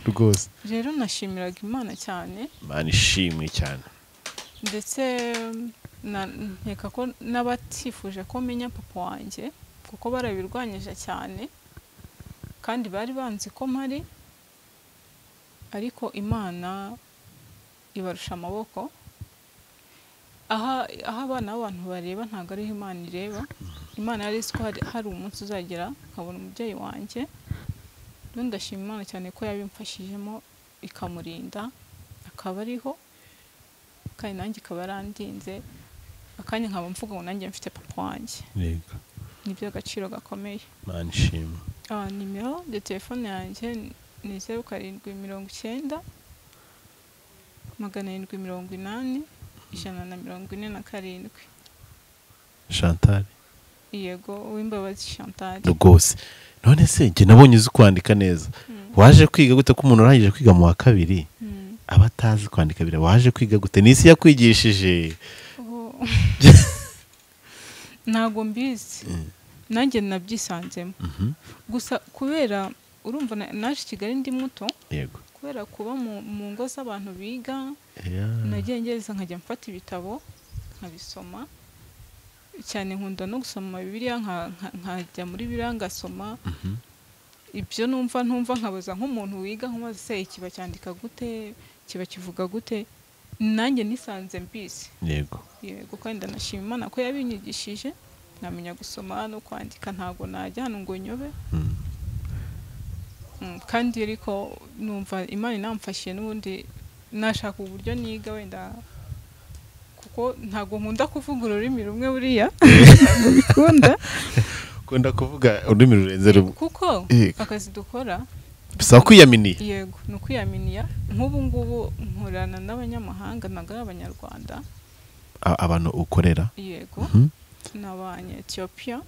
rwose. Rero nashimiraga Imana cyane. Imana ishimwe cyane. Ndetse Nkeka ko n'abatifuje ko menya papa wanjye kuko barabirwanyije cyane kandi bari banzi ko mpari, ariko Imana ibarusha amaboko. Aha abana b'abantu bareba ntabwo ariho Imana ireba. Imana yari izi ko hari umunsi uzagera nkabona umubyeyi wanjye. Rero ndashima Imana cyane ko yabimfashijemo ikamurinda akaba ariho, kandi nanjye ikaba yarandinze, akanya nkaba mvuga ngo nanjye mfite papa wanjye. Yego. Ni iby'agaciro gakomeye. Imana ishimwe. Nimero de telefone yanjye ni 0790 780 147. Chantal. Yego, Uwimbabazi Chantal. Rwose. None se njye nabonye uzi kwandika neza. Waje kwiga gute ko umuntu urangije kwiga mu wa kabiri aba atazi kwandika bira? Waje kwiga gute? Nisi yakwigishije? Ntago mbizi. Nanjye nabyisanzemo. Gusa kubera urumva naje Kigali ndi muto. Yego. Kubera kuba mu ngo z'abantu biga, nagiye ngereza nkajya mfata ibitabo nkabisoma. Cyane nkunda no gusoma Bibiliya, nkajya muri Bibiliya ngasoma. Ibyo numva ntumva nkabaza nk'umuntu wiga, nkubaza se kiba cyandika gute, kiba kivuga gute, nanjye nisanze mbizi. Yego. Yego, kandi ndanashima Imana ko yabinyigishije nkamenya gusoma no kwandika, ntago najya hano ngo nyobe. Kandi ariko numva Imana inamfashije n'ubundi nashaka uburyo niga wenda, kuko ntago nkunda kuvuga ururimi rumwe buriya. Ntabwo bikunda. Ukunda kuvuga ururimi rurenze rumwe. Kuko akazi dukora bisaba kwiyaminiya. Yego, ni ukwiyaminiya. Nk'ubu ngubu nkorana n'abanyamahanga, ntabwo ari abanyarwanda. Abantu ukorera? Yego. Ni abanya-Ethiopia.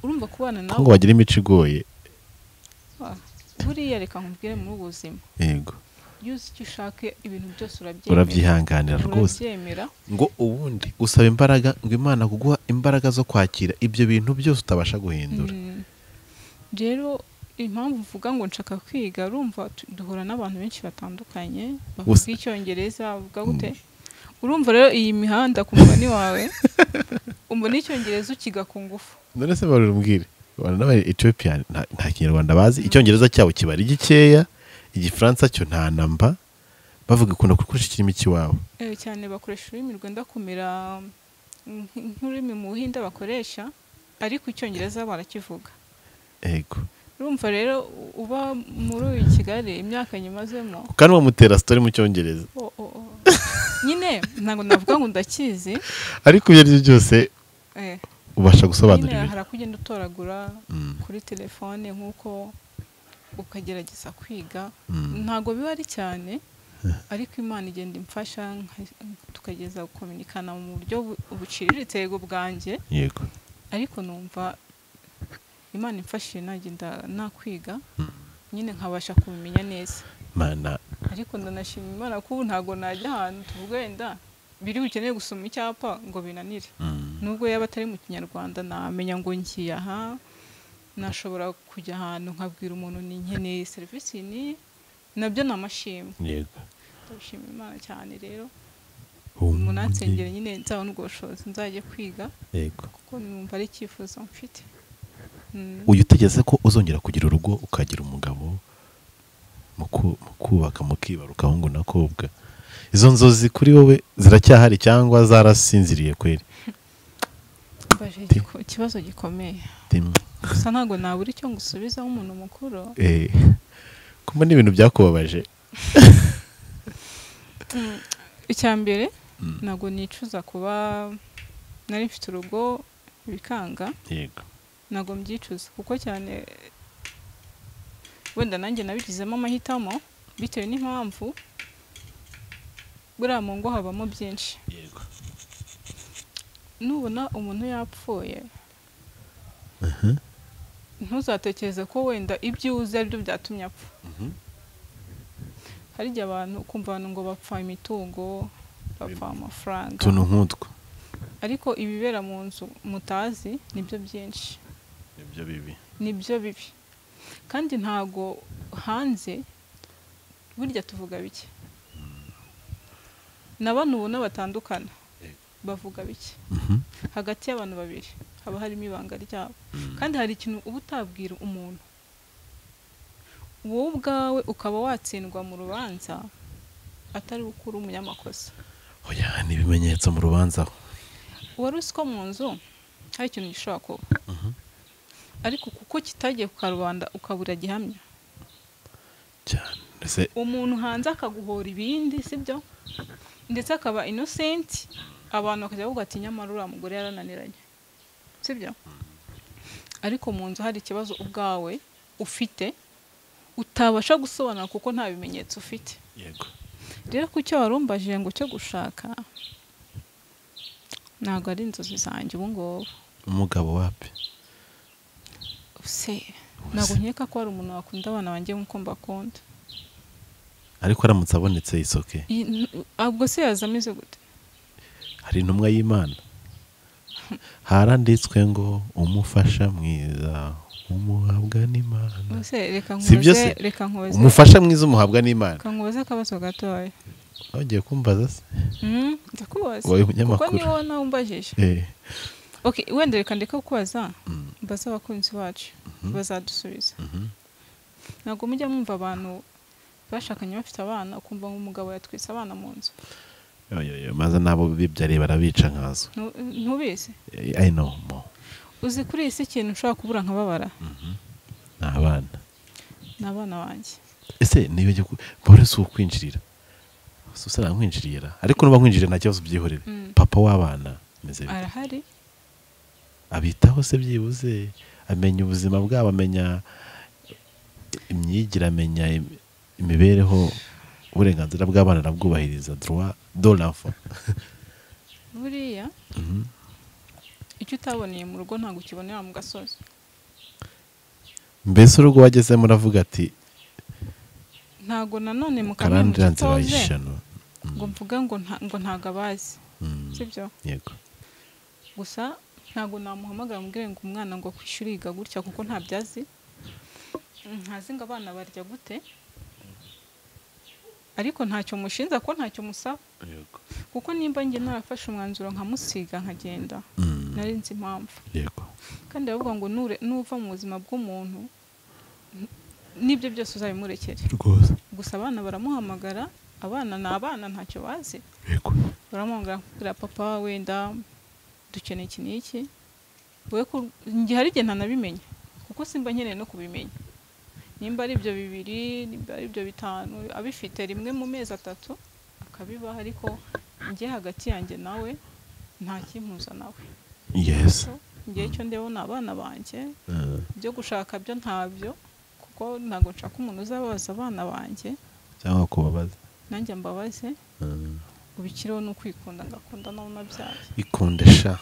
Urumva kubana nabo ngo bagira imico igoye. Buriya reka nkubwire muri ubu buzima. Yego. Iyo uzi icyo ushaka ibintu byose urabyemera. Urabyihanganira rwose. Urabyemera. Ngo ubundi usaba imbaraga, ngo Imana kuguha imbaraga zo kwakira ibyo bintu byose utabasha guhindura. Rero impamvu mvuga ngo nshaka kwiga, urumva duhura n'abantu benshi batandukanye bavuga icyongereza, bavuga gute. Urumva rero iyi mihanda ku mugani wawe umbona icyongereza ukiga ku ngufu. None se barumbwire, abantu n'aba Ethiopia nta kinyarwanda bazi, icyongereza cyabo kiba ari gikeya, igifaransa cyo nta namba, bavuga ikunda gukoresha ikirimi cy'iwabo. Cyane bakoresha ururimi rwenda kumera nk'ururimi mu Buhinde bakoresha, ariko icyongereza barakivuga. Yego. Urumva rero uba muri Kigali imyaka nyimazemo kandi bamutera story mu cyongereza. Nyine ntabwo navuga ngo ndakizi, ariko ibyo ari byo byose ubasha gusobanura ibintu. Hari akugenda utoragura kuri telefone nk'uko ukagerageza kwiga. Ntabwo biba ari cyane, ariko Imana igenda imfasha tukageza gukominikana mu buryo buciriritse yego bwanjye. Yego. Ariko numva Imana imfashije nagenda nakwiga nyine nkabasha kubimenya neza. Mana. Ariko ndanashima Imana ko ubu ntago najya ahantu tuvuga wenda biri bukeneye gusoma icyapa ngo binanire. Nubwo yaba atari mu kinyarwanda namenya ngo ngiye aha, nashobora kujya ahantu nkabwira umuntu ni nkeneye serivisi ni nabyo namashimwe. Yego. Ndashima Imana cyane rero. Umuntu ansengera nyine nzabona ubwo bushobozi nzajye kwiga. Yego. Kuko numva ari icyifuzo mfite. Uyu utegeze ko uzongera kugira urugo ukagira umugabo mu kubaka mukibaruka ahungu nakobwa, izo nzozi kuri wowe ziracyahari cyangwa zarasinziriye kweri? Mbaje ikibazo gikomeye. Gusa ntago nabura icyo ngusubiza nk'umuntu mukuru. Kumba n'ibintu byakubabaje. Icya mbere ntago nicuza kuba nari mfite urugo bikanga. Yego. Ntago mbyicuza kuko cyane wenda nanjye nabigizemo amahitamo bitewe n'impamvu. Buriya mu ngo habamo byinshi. Yego. Nubona umuntu yapfuye ntuzatekereze ko wenda ibyo uzi ari byo byatumye apfa. Hari igihe abantu ukumva abantu ngo bapfa imitungo, bapfa amafaranga, utuntu nk'utwo, ariko ibibera mu nzu mutazi nibyo byinshi, nibyo bibi, nibyo bibi. Kandi ntago hanze burya tuvuga bike. Na bano ubona batandukana Bavuga bike. Hagati y'abantu babiri haba harimo ibanga ryabo. Kandi hari ikintu uba utabwira umuntu, wowe ubwawe ukaba watsindwa mu rubanza atari ukuri umunyamakosa. Oya, ni ibimenyetso mu rubanza. Wari uzi ko mu nzu hari ikintu gishobora kuba, ariko kuko kitagiye ku karubanda ukabura gihamya cyane, ndetse umuntu hanze akaguhora ibindi, sibyo, ndetse akaba innocent, abantu bakajya bavuga ati nyamara uriya mugore yarananiranye, sibyo. Ariko mu nzu hari ikibazo ubwawe ufite utabasha gusobanura kuko nta bimenyetso ufite. Yego. Rero ku cyo warumbajije ngo cyo gushaka, ntabwo ari inzozi zanjye ubu ngubu. Umugabo wapi? Se ntabwo nkeka ko hari umuntu wakunda abana banjye nk'uko mbakunda. Ariko aramutse abonetse isoke. Ubwo se yaza ameze gute? Hari intumwa y'Imana. Haranditswe ngo umufasha mwiza umuhabwa n'Imana. Reka nkubaze. Umufasha mwiza umuhabwa n'Imana. Reka nkubaze akabazo gatoya. Wagiye kumbaza se? Ndakubaza. Wowe umunyamakuru. Kuko niwo nawe umbajije. Okay, wenda reka ndeke kubaza. Mbaza abakunzi bacu bazadusubiza. Ntabwo mujya mwumva abantu bashakanye bafite abana ukumva ngo umugabo yatwitse abana mu nzu. Yo maze nabo bibyariye barabica nkazo. Ntubizi? I know mo. Uzi kuri iyi si ikintu ushobora kubura nkababara? Ni abana. Ni abana banjye. Ese niba jye bore si ukwinjirira. Susana nkwinjirira. Ariko nuba nkwinjirira nta kibazo byihorere. Papa w'abana meze bite? Arahari. Abitaho se byibuze, amenya ubuzima bwabo, amenya imyigire, amenya imibereho, uburenganzira bw'abana arabwubahiriza, droit de l'enfant. Buriya icyo utaboneye mu rugo ntabwo ukibonera mu gasozi. Mbese urugo wagezemo uravuga ati ntago nanone mu kamwe ngo mvuga ngo ntago abazi, sibyo? Yego. Gusa ntago namuhamagara mubwire ngo umwana ngo kwishuri yiga gutya kuko ntabyazi, ntazi ngo abana barya gute, ariko ntacyo mushinza ko ntacyo musaba. Yego. Kuko nimba njye narafashe umwanzuro nkamusiga nkagenda, nari nzi impamvu. Yego. Kandi bavuga ngo nuva mu buzima bw'umuntu nibyo byose uzabimurekere. Rwose. Gusa abana baramuhamagara, abana ni abana ntacyo bazi. Yego. Baramuhamagara kubwira papa wenda dukeneye iki n'iki. We ko njye hari igihe ntanabimenya kuko simba nkeneye no kubimenya. Nimba ari ibyo 2, nimba ari ibyo 5, abifite rimwe mu mezi 3 akabibaha, ariko njye hagati yanjye nawe nta kimpuza nawe. Yes. Njye icyo ndebona abana banjye, byo gushaka byo ntabyo, kuko ntago nshaka umuntu uzababaza abana banjye cyangwa kubabaza. Nanjye mbabaze. Ubikiriho no kwikunda ngakunda nawe nabyaye. Ikundesha.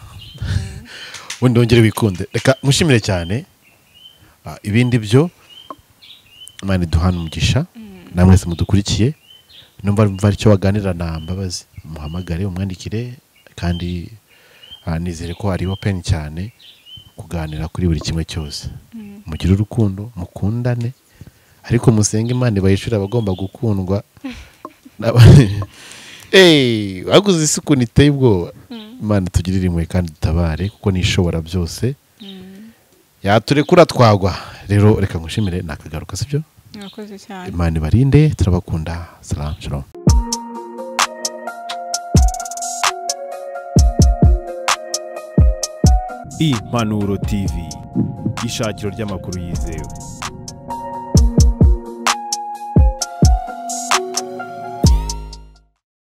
Wundi wongere wikunde. Reka mushimire cyane. Ibindi byo Imana iduhana umugisha. Namwe se mudukurikiye, numva mva icyo waganira na Mbabazi, muhamagare umwandikire, kandi nizere ko ari open cyane kuganira kuri buri kimwe cyose. Mugire urukundo, mukundane, ariko musenge Imana ibayishura abagomba gukundwa. Waguze isuku niteye ubwoba. Imana tugirire impuhwe kandi dutabare kuko nishobora byose. Yaturekura twagwa. Rero reka ngushimire nakagaruka, sibyo? Murakoze cyane. Imana ibarinde, turabakunda. Salam shalom. Impanuro TV, ishakiro ry'amakuru yizewe.